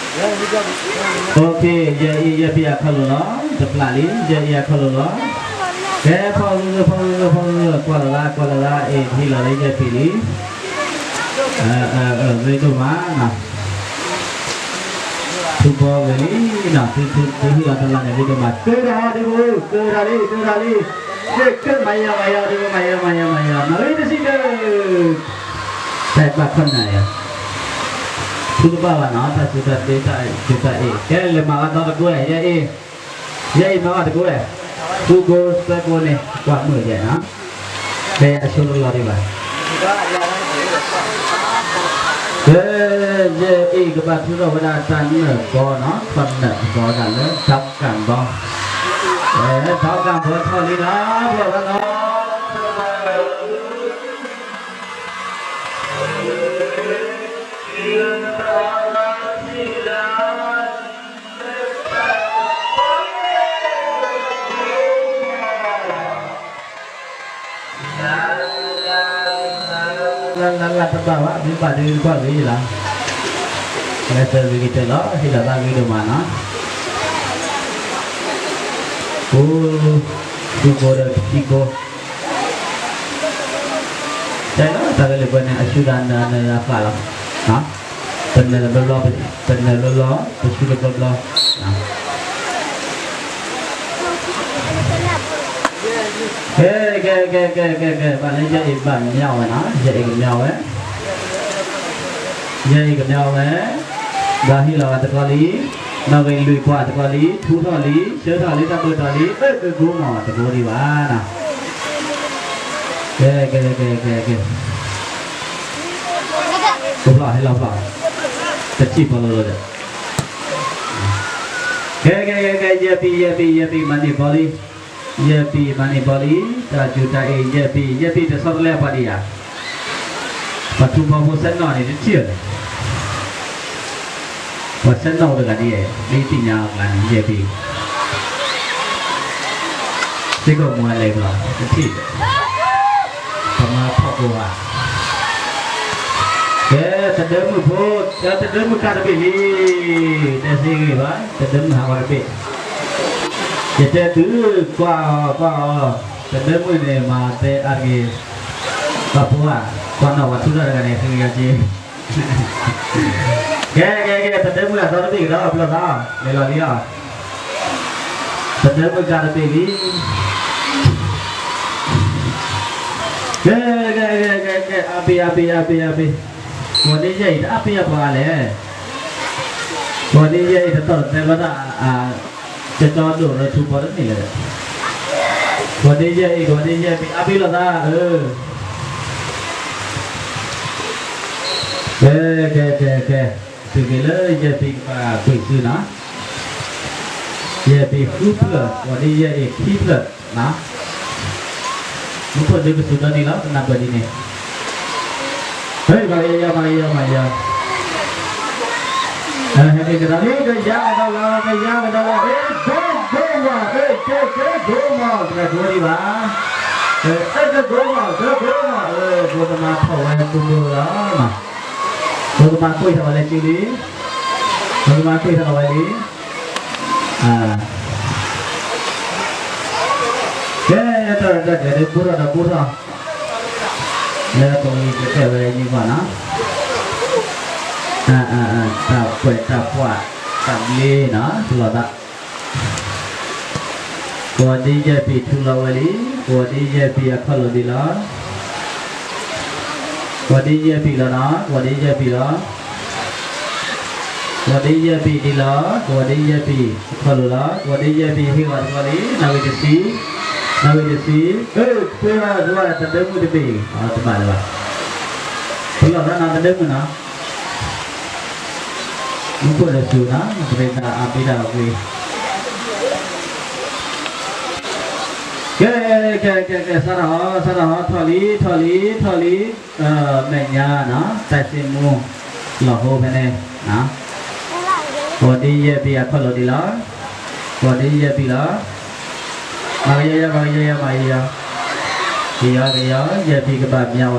ဒံး, ယဲၢ်အ့ၣ် ယဲၢ်ပံၤအခီၣ်လိာ်လီၤ, တပျၢ်လံ ယဲၢ်အ့ၣ်အခီၣ်လိာ်လီၤ, ကဲ ဖီၣ်ဂုၢ်ဂုၢ် ဖီၣ်ဂုၢ်ဂုၢ် ဖီၣ်ဂုၢ်ဂုၢ် ကွၢ်လီၤသး ကွၢ်လီၤသး အ့ၣ် ဟ့ၣ်လီၤလၢယဲၢ်ပံၤလံ ဂ့ၤဒိၣ်မးနီၤ, ထူဘီဂ့ၤလံနီၤ, သုသုသုဟ့ၣ်လီၤတၢ်လၢန့ၣ် ဂ့ၤဒိၣ်မး, ကၢထီၣ်ဒံးဘိ ကၢထီၣ်လံ ကၢထီၣ်လံ, ကၢ ကၢ မၤယီၤ မၤယီၤဒံးဘိ မၤယီၤ မၤယီၤ မၤယီၤ, နီၣ်ဂံၢ်တဆံတၢ, တၢ်ဘၣ်ခီနၤယၤ, ထူတဘၣ်ဘၣ်နီၤ, တၢ်စူၢ်တၢ်သ့ တၢ်စူၢ်တၢ်အ့ၣ်, ကဲလဲၤမၤဘၣ်ဒီတကိးဝဲ ယဲၢ်အ့ၣ် ယဲၢ်အ့ၣ်မၤဘၣ်တကိးဝဲ, ထူကိးသၢကိးန့ၣ် ကွၢ်မုာ်ယဲၢ်နီၤ, ဖဲအဆိလီၤလီၤဒံးဘၣ်, ကဲ ယဲၢ်အ့ၣ်ကဘၣ်ထူထီၣ်ဝဲဒၣ်တၢ်နၢၣ်ဘီနီၤ, ထီၣ်နၢၣ်ဘီဒၣ်လၢဒီကၣ်ဘီ, ဒီကၣ်ဘီထီၣ်လံနီၤ, ဘျီၣ်ဘျီၣ်နီၤ လၢလၢလၢတဘၣ်ဘၣ် မ့ၢ်ဘၣ်ဒုးကွၢ်ဂ့ၤလီၤ, လၢတၢ်ဂ့ၤကတၢၢ်လီၤ ဟ့ၣ်လီၤသးဂ့ၤဒိၣ်မးနီၤ, အိၣ် ထူကိးဒီးထံကိး တဲလီၤ တၢ်ဂ့ၢ်လၢပှဲၤန့ၣ် အဆူဒၣ်နၢၤနၢၤယၤသးလီၤ, ပနၢၤတဘျီဘျီ ပနၢၤဘျီဘျီ ပဆူတဘျီဘျီ, ကဲ ကဲ ကဲ ကဲ ကဲ ကဲ ဘၣ်လၢယဲၢ်အ့ၣ်ဘၣ်မညီဝဲနီၤ, ယဲၢ်အ့ၣ်ကမညီဝဲ, ယဲၢ်အ့ၣ်ကမညီဝဲ, ဒီးဟ့ၣ်လီၤဂၤတကီလံ, နီၣ်ဂံၢ်လွံၢ်ပှၤတကီလံ, ထူထီၣ်လံ, ဆၢထီၣ်လံ, တၢ်ဘၢၣ်ထီၣ်လံ, အၢ ကကိမီၤတကိးဒံးဘၣ်နီၤ, ကဲ ကဲ ကဲ ကဲ ကဲ ကဖျီၣ် ဟဲလီၤဖျီၣ်, တထံၣ်ဖီလိၤလိၤဒီး, ကဲ ကဲ ကဲ ကဲ ယဲၢ်ပံၤ ယဲၢ်ပံၤ ယဲၢ်ပံၤ မၤန့ၢ်ဘီလံ, ယဲၢ်ပံၤ မၤန့ၢ်ဘီလံ, တၢ်စူၢ်တၢ်အ့ၣ် ယဲၢ်ပံၤ ယဲၢ်ပံၤ တဆီတလဲအပှၤဒံးဧါ, ပှၤထူဘီဖိဆဲးနီၣ်န့ၣ် တထံၣ်ဧါန့ၣ် ပှၤဆဲးနီၣ်တဂၤဒ်အံၤ ဒ်သ့ၣ်ညါအကျါန့ၣ် ယဲၢ်ပံၤ, စ့ၢ်ကီးမၤလဲၤဘျီ တထံၣ်, ပမၤဖီၣ်ကိးဂၤ, ကဲ တဒၢမုၣ်ဖိ, တဒၢမုၣ်ကါတဘ့ၣ်လံ, တဲစ့ဂ့ၤဘၣ် တဒၢမုၣ်ဟးဂီၤတဘ့ၣ်, ယတဲသု ကွၢ်အီၤ ကွၢ်အီၤ, တဒၢမုၣ်န့ၣ်မၤတဲအါတဂ့ၤ, ပှၤဖိဧါ, ကွၢ်နီၣ်ဝဲထူထီၣ်တဂၤန့ၣ် ဃ့ကညးက့ၤ ကဲ ကဲ ကဲ တဒၢမုၣ်အသီတဘ့ၣ်ကဒီး ဘျီသး, လဲၤလီၤလံလီၤ. ပနၢမုၢ်ကါတဘ့ၣ်လံ. ကဲ ကဲ ကဲ ကဲ ကဲ အါဘ့ၣ် အါဘ့ၣ် အါဘ့ၣ် အါဘ့ၣ်, ဂီၤဒ့ယဲၢ်အံၤတအါဘ့ၣ်အပှၤလဲၣ်, ဂီၤဒ့ယဲၢ်အံၤတတီၢ်တတဲဘၣ်တၢ်အါ, ကၠီကၠီဒိၣ်ရၢထူဘီတန့ၣ်လဲၣ်, ဂီၤဒ့ယဲၢ်အံၤ ဂီၤဒ့ယဲၢ်ဘ့ၣ် အါဘ့ၣ်လိာ်သးဧၢ. ကဲ ကဲ ကဲ ကဲ, တုၤက့ၤလၢယဲၢ်ဘ့ၣ်ကဘၣ်ကွံာ်စုနီၤ, ယဲၢ်ဘ့ၣ်ဃုဖျၢၣ် ဂီၤဒ့ယဲၢ်အံၤခံဖျၢၣ်နီၤ, မူခိၣ်ဒုကစူၤဒီနံၤလီၤ ပနၢ်ပၢၢ်ဒ်န့ၣ်, ဟဲ မၤကယီ မၤကယီ မၤကယီ, ဟဲက့ၤကဒီးလံ ကယါကဒီးလီၤ ကယါကဒီးလီၤ အဲ ဒိၣ်ဒိၣ်မး အဲ ကဲ ကဲ ဒိၣ်မး တဂၤဒိၣ်ဒံးဘၣ်, အဲ တဒိၣ်မး တဒိၣ်မး အဲ ဘိကမါထီၣ်ဝဲကူကူလီၤ, ဘိကမါကွံာ်ထီၣ်ဝဲလၢစုလံ, ဘိကမါကွံာ်ထီၣ်ဝဲလံ, ကဲ တၢ်တၢ်ကဲဒ်ဘူၣ်ထီၣ်ဒီးဘူၣ်ထီၣ်, လၢပဝံၤကတဲဝဲယံၤဘၣ်နီၤ, တၢ်ပှဲၤတၢ်ပှၢ် တၢ်ဘျ့နီၤ ထူလီၤသး, ဂီၤဒ့ယဲၢ်ဘ့ၣ်ထူလီၤဝဲလံ, ဂီၤဒ့ယဲၢ်ဘ့ၣ်အခီၣ်လိာ်ဒံးလီၤ, ဂီၤဒ့ယဲၢ်ဘ့ၣ်လီၤနီၤ ဂီၤဒ့ယဲၢ်ဘ့ၣ်လီၤ ဂီၤဒ့ယဲၢ်ဘ့ၣ်ဒံးလီၤ, ဂီၤဒ့ယဲၢ်ဘ့ၣ်အခီၣ်လိာ်လီၤ, ဂီၤဒ့ယဲၢ်ဘ့ၣ်ဟ့ၣ်ဂီၤတဘျီလံ, နၣ်ဝံၤတဆံ, နၣ်ဝံၤတဆံ, အၢ ပှဲၤဝဲတဒၢမုၢ်တဘ့ၣ်, တဘၣ်လၢၤဘၣ်, ပလီၢ်သးနီၤတဒၢမုၢ်နီၤ, မူခိၣ်ဒီးစူၤနီၤ ပရ့သးအါဘ့ၣ်ဒၣ်အဂ့ၤ, ကဲ ကဲ ကဲ ကဲ စးထီၣ်ဟီ စးထီၣ်ဟီ ထီၣ်လံ ထီၣ်လံ ထီၣ်လံ, မဲာ်ညါနီၤ တၢ်စံၣ်မူ လီၤဟိဖဲန့ၣ်, ဂီၤဒ့ယဲၢ်ဘ့ၣ်အခီၣ်လိာ်ဒံးလီၤ, ဂီၤဒ့ယဲၢ်ဘ့ၣ်လီၤ, မၤကယီယီ မၤကယီယီ မၤကယီယီ, ကယီကယီ ယဲၢ်ဘ့ၣ်ကဘၣ်မၠါအိၣ်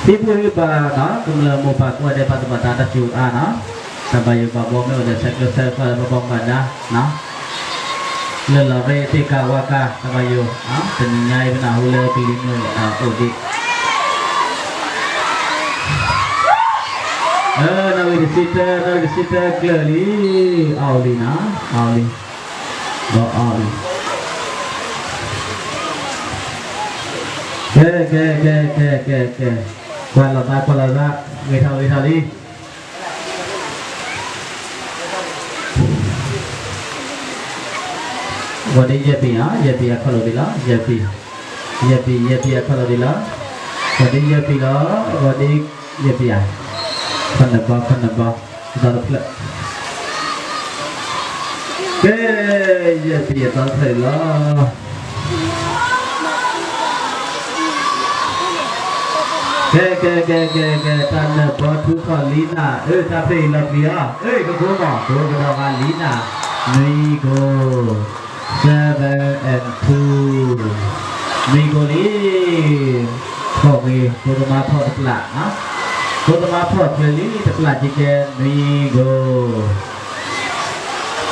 ဒီးနီၤ ဟံၣ်ဖိဃီဖိနီၤ ကမျၢၢ်မိၢ်ပၢ်ကိးဂၤဒဲး ပှၤသဘၣ်တၢ်တၢ်စူၤအါနီၤ, တၢ်ဘၣ်ယိၣ်ဘၣ်ဘှီမ့ၢ်အိၣ်ဒီး ဆဲးကျၢဆဲးကျိးလၢပဘၣ်မၤဒါနီၤ, လၢလီၤရ့တ့ၢ်ကါဝါကါ တၢ်ဘၣ်ယိၣ်, တနံၤညါအံၤပနၢ်ဟူလၢကလံၤမုၢ်အိၣ်ဒံး နၣ်ရံၣ်တဆံတၢ နၣ်ရံၣ်တဆံတၢကျၢၤလံ, အီၣ်လံနီၤ အီၣ်လံ, ဒီးအီၣ်လံ, ကဲ ကဲ ကဲ ကဲ ကဲ ကဲ, ကွၢ်လီၤသး ကွၢ်လီၤသး, ဂ့ၤထီၣ် ဂ့ၤထီၣ်လံ. ဂီၤဒ့ယဲၢ်ဘ့ၣ်ဧါ, ယဲၢ်ဘ့ၣ်အခီၣ်လိာ်ဒံးလီၤ, ယဲၢ်ဘ့ၣ်, ယဲၢ်ဘ့ၣ် ယဲၢ်ဘ့ၣ်အခီၣ်လိာ်ဒံးလီၤ, ဂီၤဒ့ယဲၢ်ဘ့ၣ်လီၤ, ဂီၤဒ့ယဲၢ်ဘ့ၣ်ဧါ, ခီၣ်နၢဘီ ခီၣ်နၢဘီ, ဒီတဖျၢၣ်, ကဲ, ယဲၢ်ဘ့ၣ်အသီတဖျၢၣ်လီၤ. ကဲ ကဲ ကဲ ကဲ ကဲ, တၢ်နၢဘီထူထီၣ်လံနၤ, အၢ တၢ်ဖဲအံၤလီၤပျံၤအီၤ, အၢ ကကိမီၤ ကိကဒီးဂၤလံနၤ, နွံကိ, seven and two, နွံကိလံ, ဖီၣ်ဂ့ၤ ဖိသမါဖီၣ်တပျၢ်, ဖိသမါဖီၣ်ချ့လံ တပျၢ်ကကဲ နွံကိ,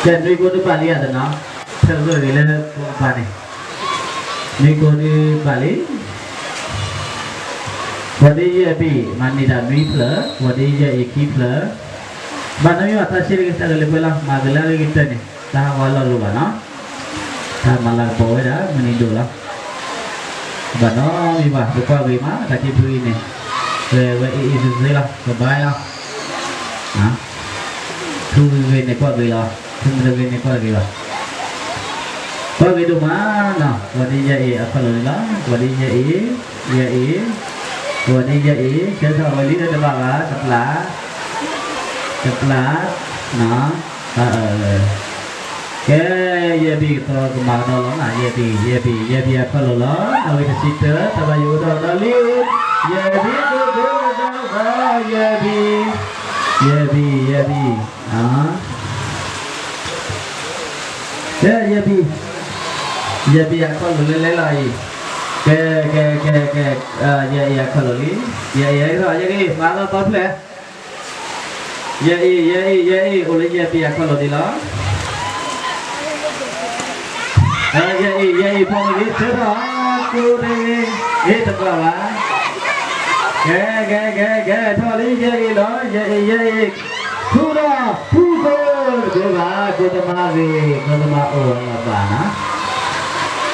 ကဲ နွံကိတဘၣ်လံဧါတနီၤ, ဖဲဂၢၢ်ဂ့ၤလၢဖိကပၤန့ၣ် နွံကိဒုးဘၣ်လံ. ဂီၤဒ့ယဲၢ်ဘ့ၣ် မၤန့ၢ်တၢ်နွံဖျၢၣ်, ဂီၤဒ့ယဲၢ်အံၤခံဖျၢၣ်, ဘၣ်နီၢ်မ့ၢ်ဘၣ်တၢ်ဆံးတကစၢ်ကလၢၤပှဲၤလီၤ, မၤကလၢအဂ့ၤကတၢၢ်န့ၣ် တၢ်ဟးဂီၤလီၢ်လိၤဘၣ်နီၤ, တၢ်မၤလၤကပီၤဝဲဒၣ် မုၢ်နံၤဒိၣ်လီၤ. ဘၣ်နီၢ်မ့ၢ်ဘၣ် ပကွၢ်ဂ့ၤမး တၢ်ခံဖုအံၤန့ၣ်, ဝဲဝဲအံၤအံၤစ့စ့လီၤ ကဘါလီၤ. ဖုဂ့ၤဂ့ၤန့ၣ်ကွၢ်ဂ့ၤလီၤ, ဖုမတဂ့ၤန့ၣ်ကွၢ်ဂ့ၤလီၤ. ကွၢ်ဂ့ၤဒိၣ်မးနီၤ, ဂီၤဒ့ယဲၢ်အံၤအခီၣ်လိာ်လံလီၤ, ဂီၤဒ့ယဲၢ်အံၤ, ယဲၢ်အံၤ, ဂီၤဒ့ယဲၢ်အံၤ ဆၢထၢၣ်ဝဲလံလၢတဘၣ်ဘၣ် တပျၢ်, တပျၢ်, နီၤ, ကဲ, ယဲၢ်ဘ့ၣ်ကသီကမၤကဒီးလီၤနၤ, ယဲၢ်ဘ့ၣ်, ယဲၢ်ဘ့ၣ်, ယဲၢ်ဘ့ၣ်အခီၣ်လိာ်လီၤ, အဝဲတဆံတၢ တၢ်ဘၣ်ယိၣ်ကဒီးဒီးလံ, ယဲၢ်ဘ့ၣ်ကဒိကဒီးဒီး ယဲၢ်ဘ့ၣ်, ယဲၢ်ဘ့ၣ်, ယဲၢ်ဘ့ၣ်, ကဲ, ယဲၢ်ဘ့ၣ်, ယဲၢ်ဘ့ၣ်အခီၣ်လိာ်လၢလဲၤလီၤအံၤ, ကဲ, ကဲ, ကဲ, ကဲ, ယဲၢ်အံၤအခီၣ်လိာ်လံ, ယဲၢ်အံၤ, ယဲၢ်အံၤ, မၤလီၤသီဖျဲၣ် ယဲၢ်အံၤ, ယဲၢ်အံၤ, ယဲၢ်အံၤ အိၣ်လၢယဲၢ်ဘ့ၣ်အခီၣ်လိာ်ဒံးလီၤ. ယဲၢ်အံၤ, ယဲၢ်အံၤ ဖီၣ်မ့ၢ်ဂ့ၤ ဆၢထၢၣ်, ကူတဂ့ၤ, ဟ့ၣ်တဘၣ်ဘၣ်. ကဲ, ကဲ, ကဲ, ကဲ, ထီၣ်လံ ယဲၢ်အံၤလီၤ, ယဲၢ်အံၤ, ယဲၢ်အံၤ. ထူဒီးထူဖိတကဲဘၣ်, ကိတမါဂ့ၤ, ကိတမါအိၣ်အလီၢ်ဘၣ်နၤ,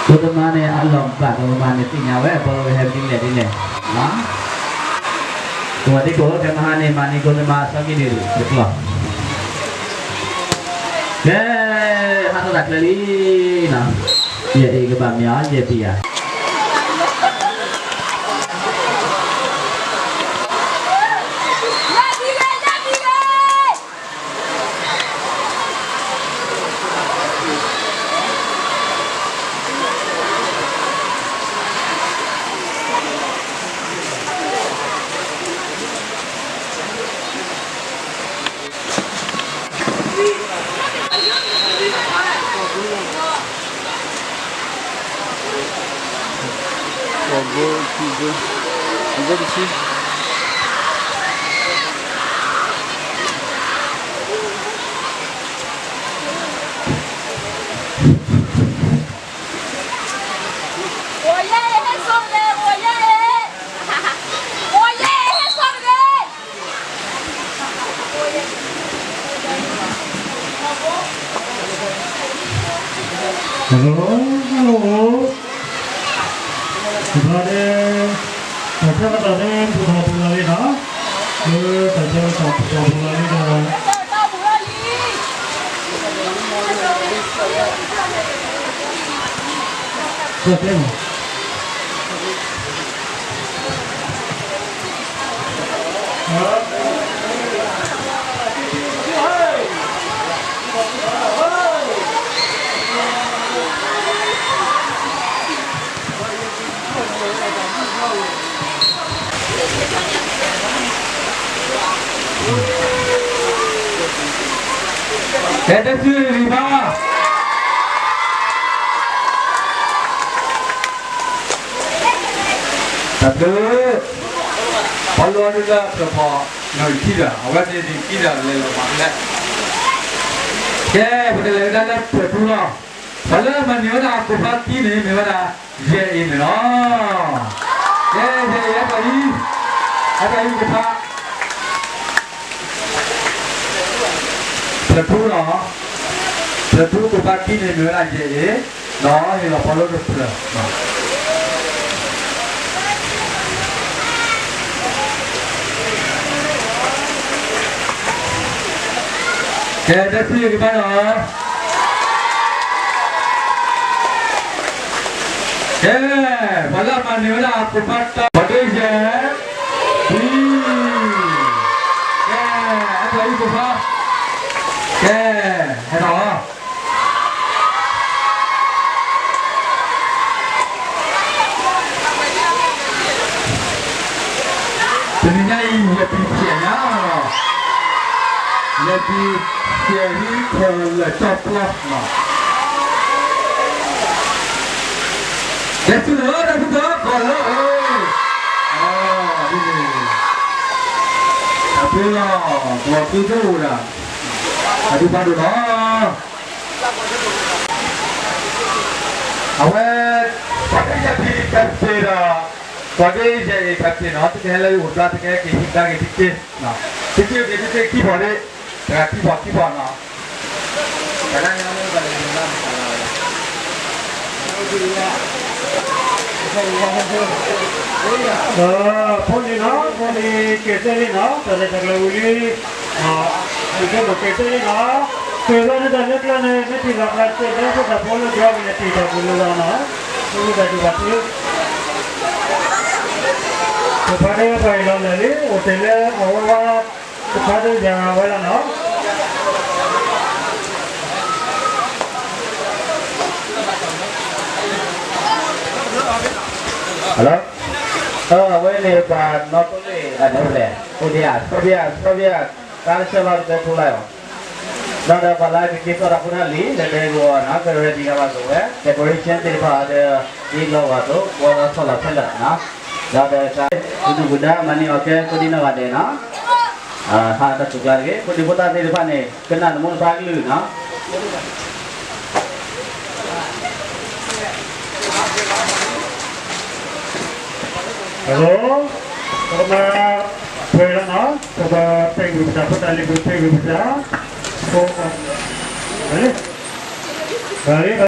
ကိတမါန့ၣ်အလီၢ်ဘၣ်, ကိတမါန့ၣ်သ့ၣ်ညါဝဲ ဘီလီဟဲဒ်လဲၣ်ဒ်လဲၣ်, ကိးဝဲသ့ၣ်ကိး ခဲမဟါန့ၣ် မၤန့ၢ်ကိတမါအစီကံဒုးတကျီၢ်, ကဲ, ဟးထီၣ်တၢ်ချ့လံနၤ, ယဲၢ်အ့ၣ်ကဘၣ်မၠီ ယဲၢ်ပံၤယၤ Hello, hello. တဘျီဒဲး, တၢ်ဆၢကတီၢ်ဒဲး ပူၤထီၣ်ပူၤလီၤလံနီၤ, လၢတၢ်ဆၢကတီၢ်ပူၤထီၣ်ပူၤလီၤလံ ဒီး ကဲ, ကဲ, တၢ်ဆူၣ်ဂ့ၤဘၣ်, တၢ်ဘျုး, ပှၤလီၤဒုးလၢပျၢၤဖီၣ် နီၢ်ခံဒီး အဝဲသ့ၣ်န့ၣ်ခံဒီးလဲၤလီၤမးလဲၣ်, ကဲ, ပကလဲၤဝဲဒၣ်လၢပျၢၤထူလီၤ, ပှၤလၢမၤန့ၢ်ဝဲဒၣ်အကိးဖးခံန့ၣ် မ့ၢ်ဝဲဒၣ် ယဲၢ်အ့ၣ်န့ၣ်လီၤ, ကဲ, ယဲၢ်အ့ၣ် ဟဲပှၤအံၤ, ဟဲပှၤအံၤကိးဖး ပျၢၤထူလီၤ, ပျၢၤထူကိးဖးခံန့ၣ် မ့ၢ်ဝဲဒၣ်ယဲၢ်အ့ၣ်, ဒီးဟ့ၣ်လီၤပှၤလၢတဖျၢၣ်, ကဲ, တၢ်ဆူၣ်ဂ့ၤဘၣ်နီၤ, ကဲ, ပှၤလၢအမၤန့ၢ်ဝဲဒၣ်အကိးဖးတၢ် ပှၤဒ့ယဲၢ်, ကဲ, ဟဲပှၤအံၤကိးဖး, ကဲ, ဟဲထီၣ် တနံၤညါအံၤ ယပံၤဖျဲးညါလီၤ, ယပံၤဖျဲးဟံးထၢၣ်လၢာ်ကၠီပျီလီၤ, ကဲ, ဆူၣ်လီၤ တၢ်ဆူၣ်လီၤ ကီၢ်လီၤ, အၢ, ဒ်န့ၣ်, တၢ်ဘျုးလီၤ, ကီၢ်သူဒိၣ်ဒၣ်, အဒုးဖးဒိၣ်လီၤ. အဝဲ, ပှၤဒ့ယဲၢ်အ့ၣ် captain ဒီး, ပှၤဒ့ယဲၢ်အ့ၣ် captain နီၤ, သုကဟဲလၢယအိၣ်ဘျါ သုကဟဲက့ၤဟံးကဒါက့ၤသုက့ၤ, သုက့ၤက့ၤသုက့ၤခံဖီၣ်ဒ့, တဂၤခံဖီၣ်ခံဖီၣ်နီၤ, တဂၤ ဖိန့ၣ်နီၤ, ဖိန့ၣ်က့ၤသ့လံနီၤ, တၢ်ရဲၣ်တၢ်ကျဲၤဝံၤလံ, ဒ်သိးက့ၤသ့လံနီၤ, က့ၤဘၣ်န့ၣ်တၢ်လၢကျဲန့ၣ် မ့ၢ်တံၢ်လီၤကျဲသ့ ဒ်သိးတၢ်ဖိလၢကီၤက့ၤန့ၣ် တံၢ်တၢ်ပူၤလၢလီၤနီၤ, သုတၢ်ဒုးဘၣ်သု, တဖါဒ့ပှၤအံၤလီၤလၢာ်လံ အိၣ်တ့ၢ်လၢအဝဲဝါ, တဖါဒ့ယၤဝဲလီၤနီၤ. Hello, အဝဲန့ၣ်ပှၤနီၢ်တိလ့ၣ်ဂၤဒဲးလဲၣ်, အိၣ်ဒံးဧါ, ဆီဘံဧါ, ဆီဘံဧါ, တၢ်ဆၢလီၤတကဲဖိလၢအီၤ, ဒီးဒီးပှၤလၢကက့ၤသီၣ်တၢ်ဖိတၢ်လံၤ လဲၤဒဲးဂီၤနီၤ က ready ဂၤဘၣ်ကဝဲ decoration သ့ၣ်တဖၣ်ဒီး ဒ်လီၤဂာ်သိး ဝီလီၤဆီလီၤခဲလၢာ်နီၤ, ဒီးဒီးတၢ် ပဒုၣ်ပဒါမၤန့ၢ်အီၤကဲ ကိးဒံနီၢ်ဂၤဒဲးနီၤ, ဟးတၢ်သူၣ်ကျါတဂ့ၤ ကိးဒံဖိသၣ်သ့ၣ်တဖၣ်န့ၣ် ကနၣ်နမိၢ်နပၢ်ကလုၢ်နီၤ. Hello, ပကမၤ ပှဲၤလီၤနီၤ, ပကပဲာ်ဂံၢ်ပတၢ်ဖိတၢ်လံၤ ပကပဲာ်ဂံၢ်ပတၢ်, ပှဲၤလံ, ပှဲၤလံ,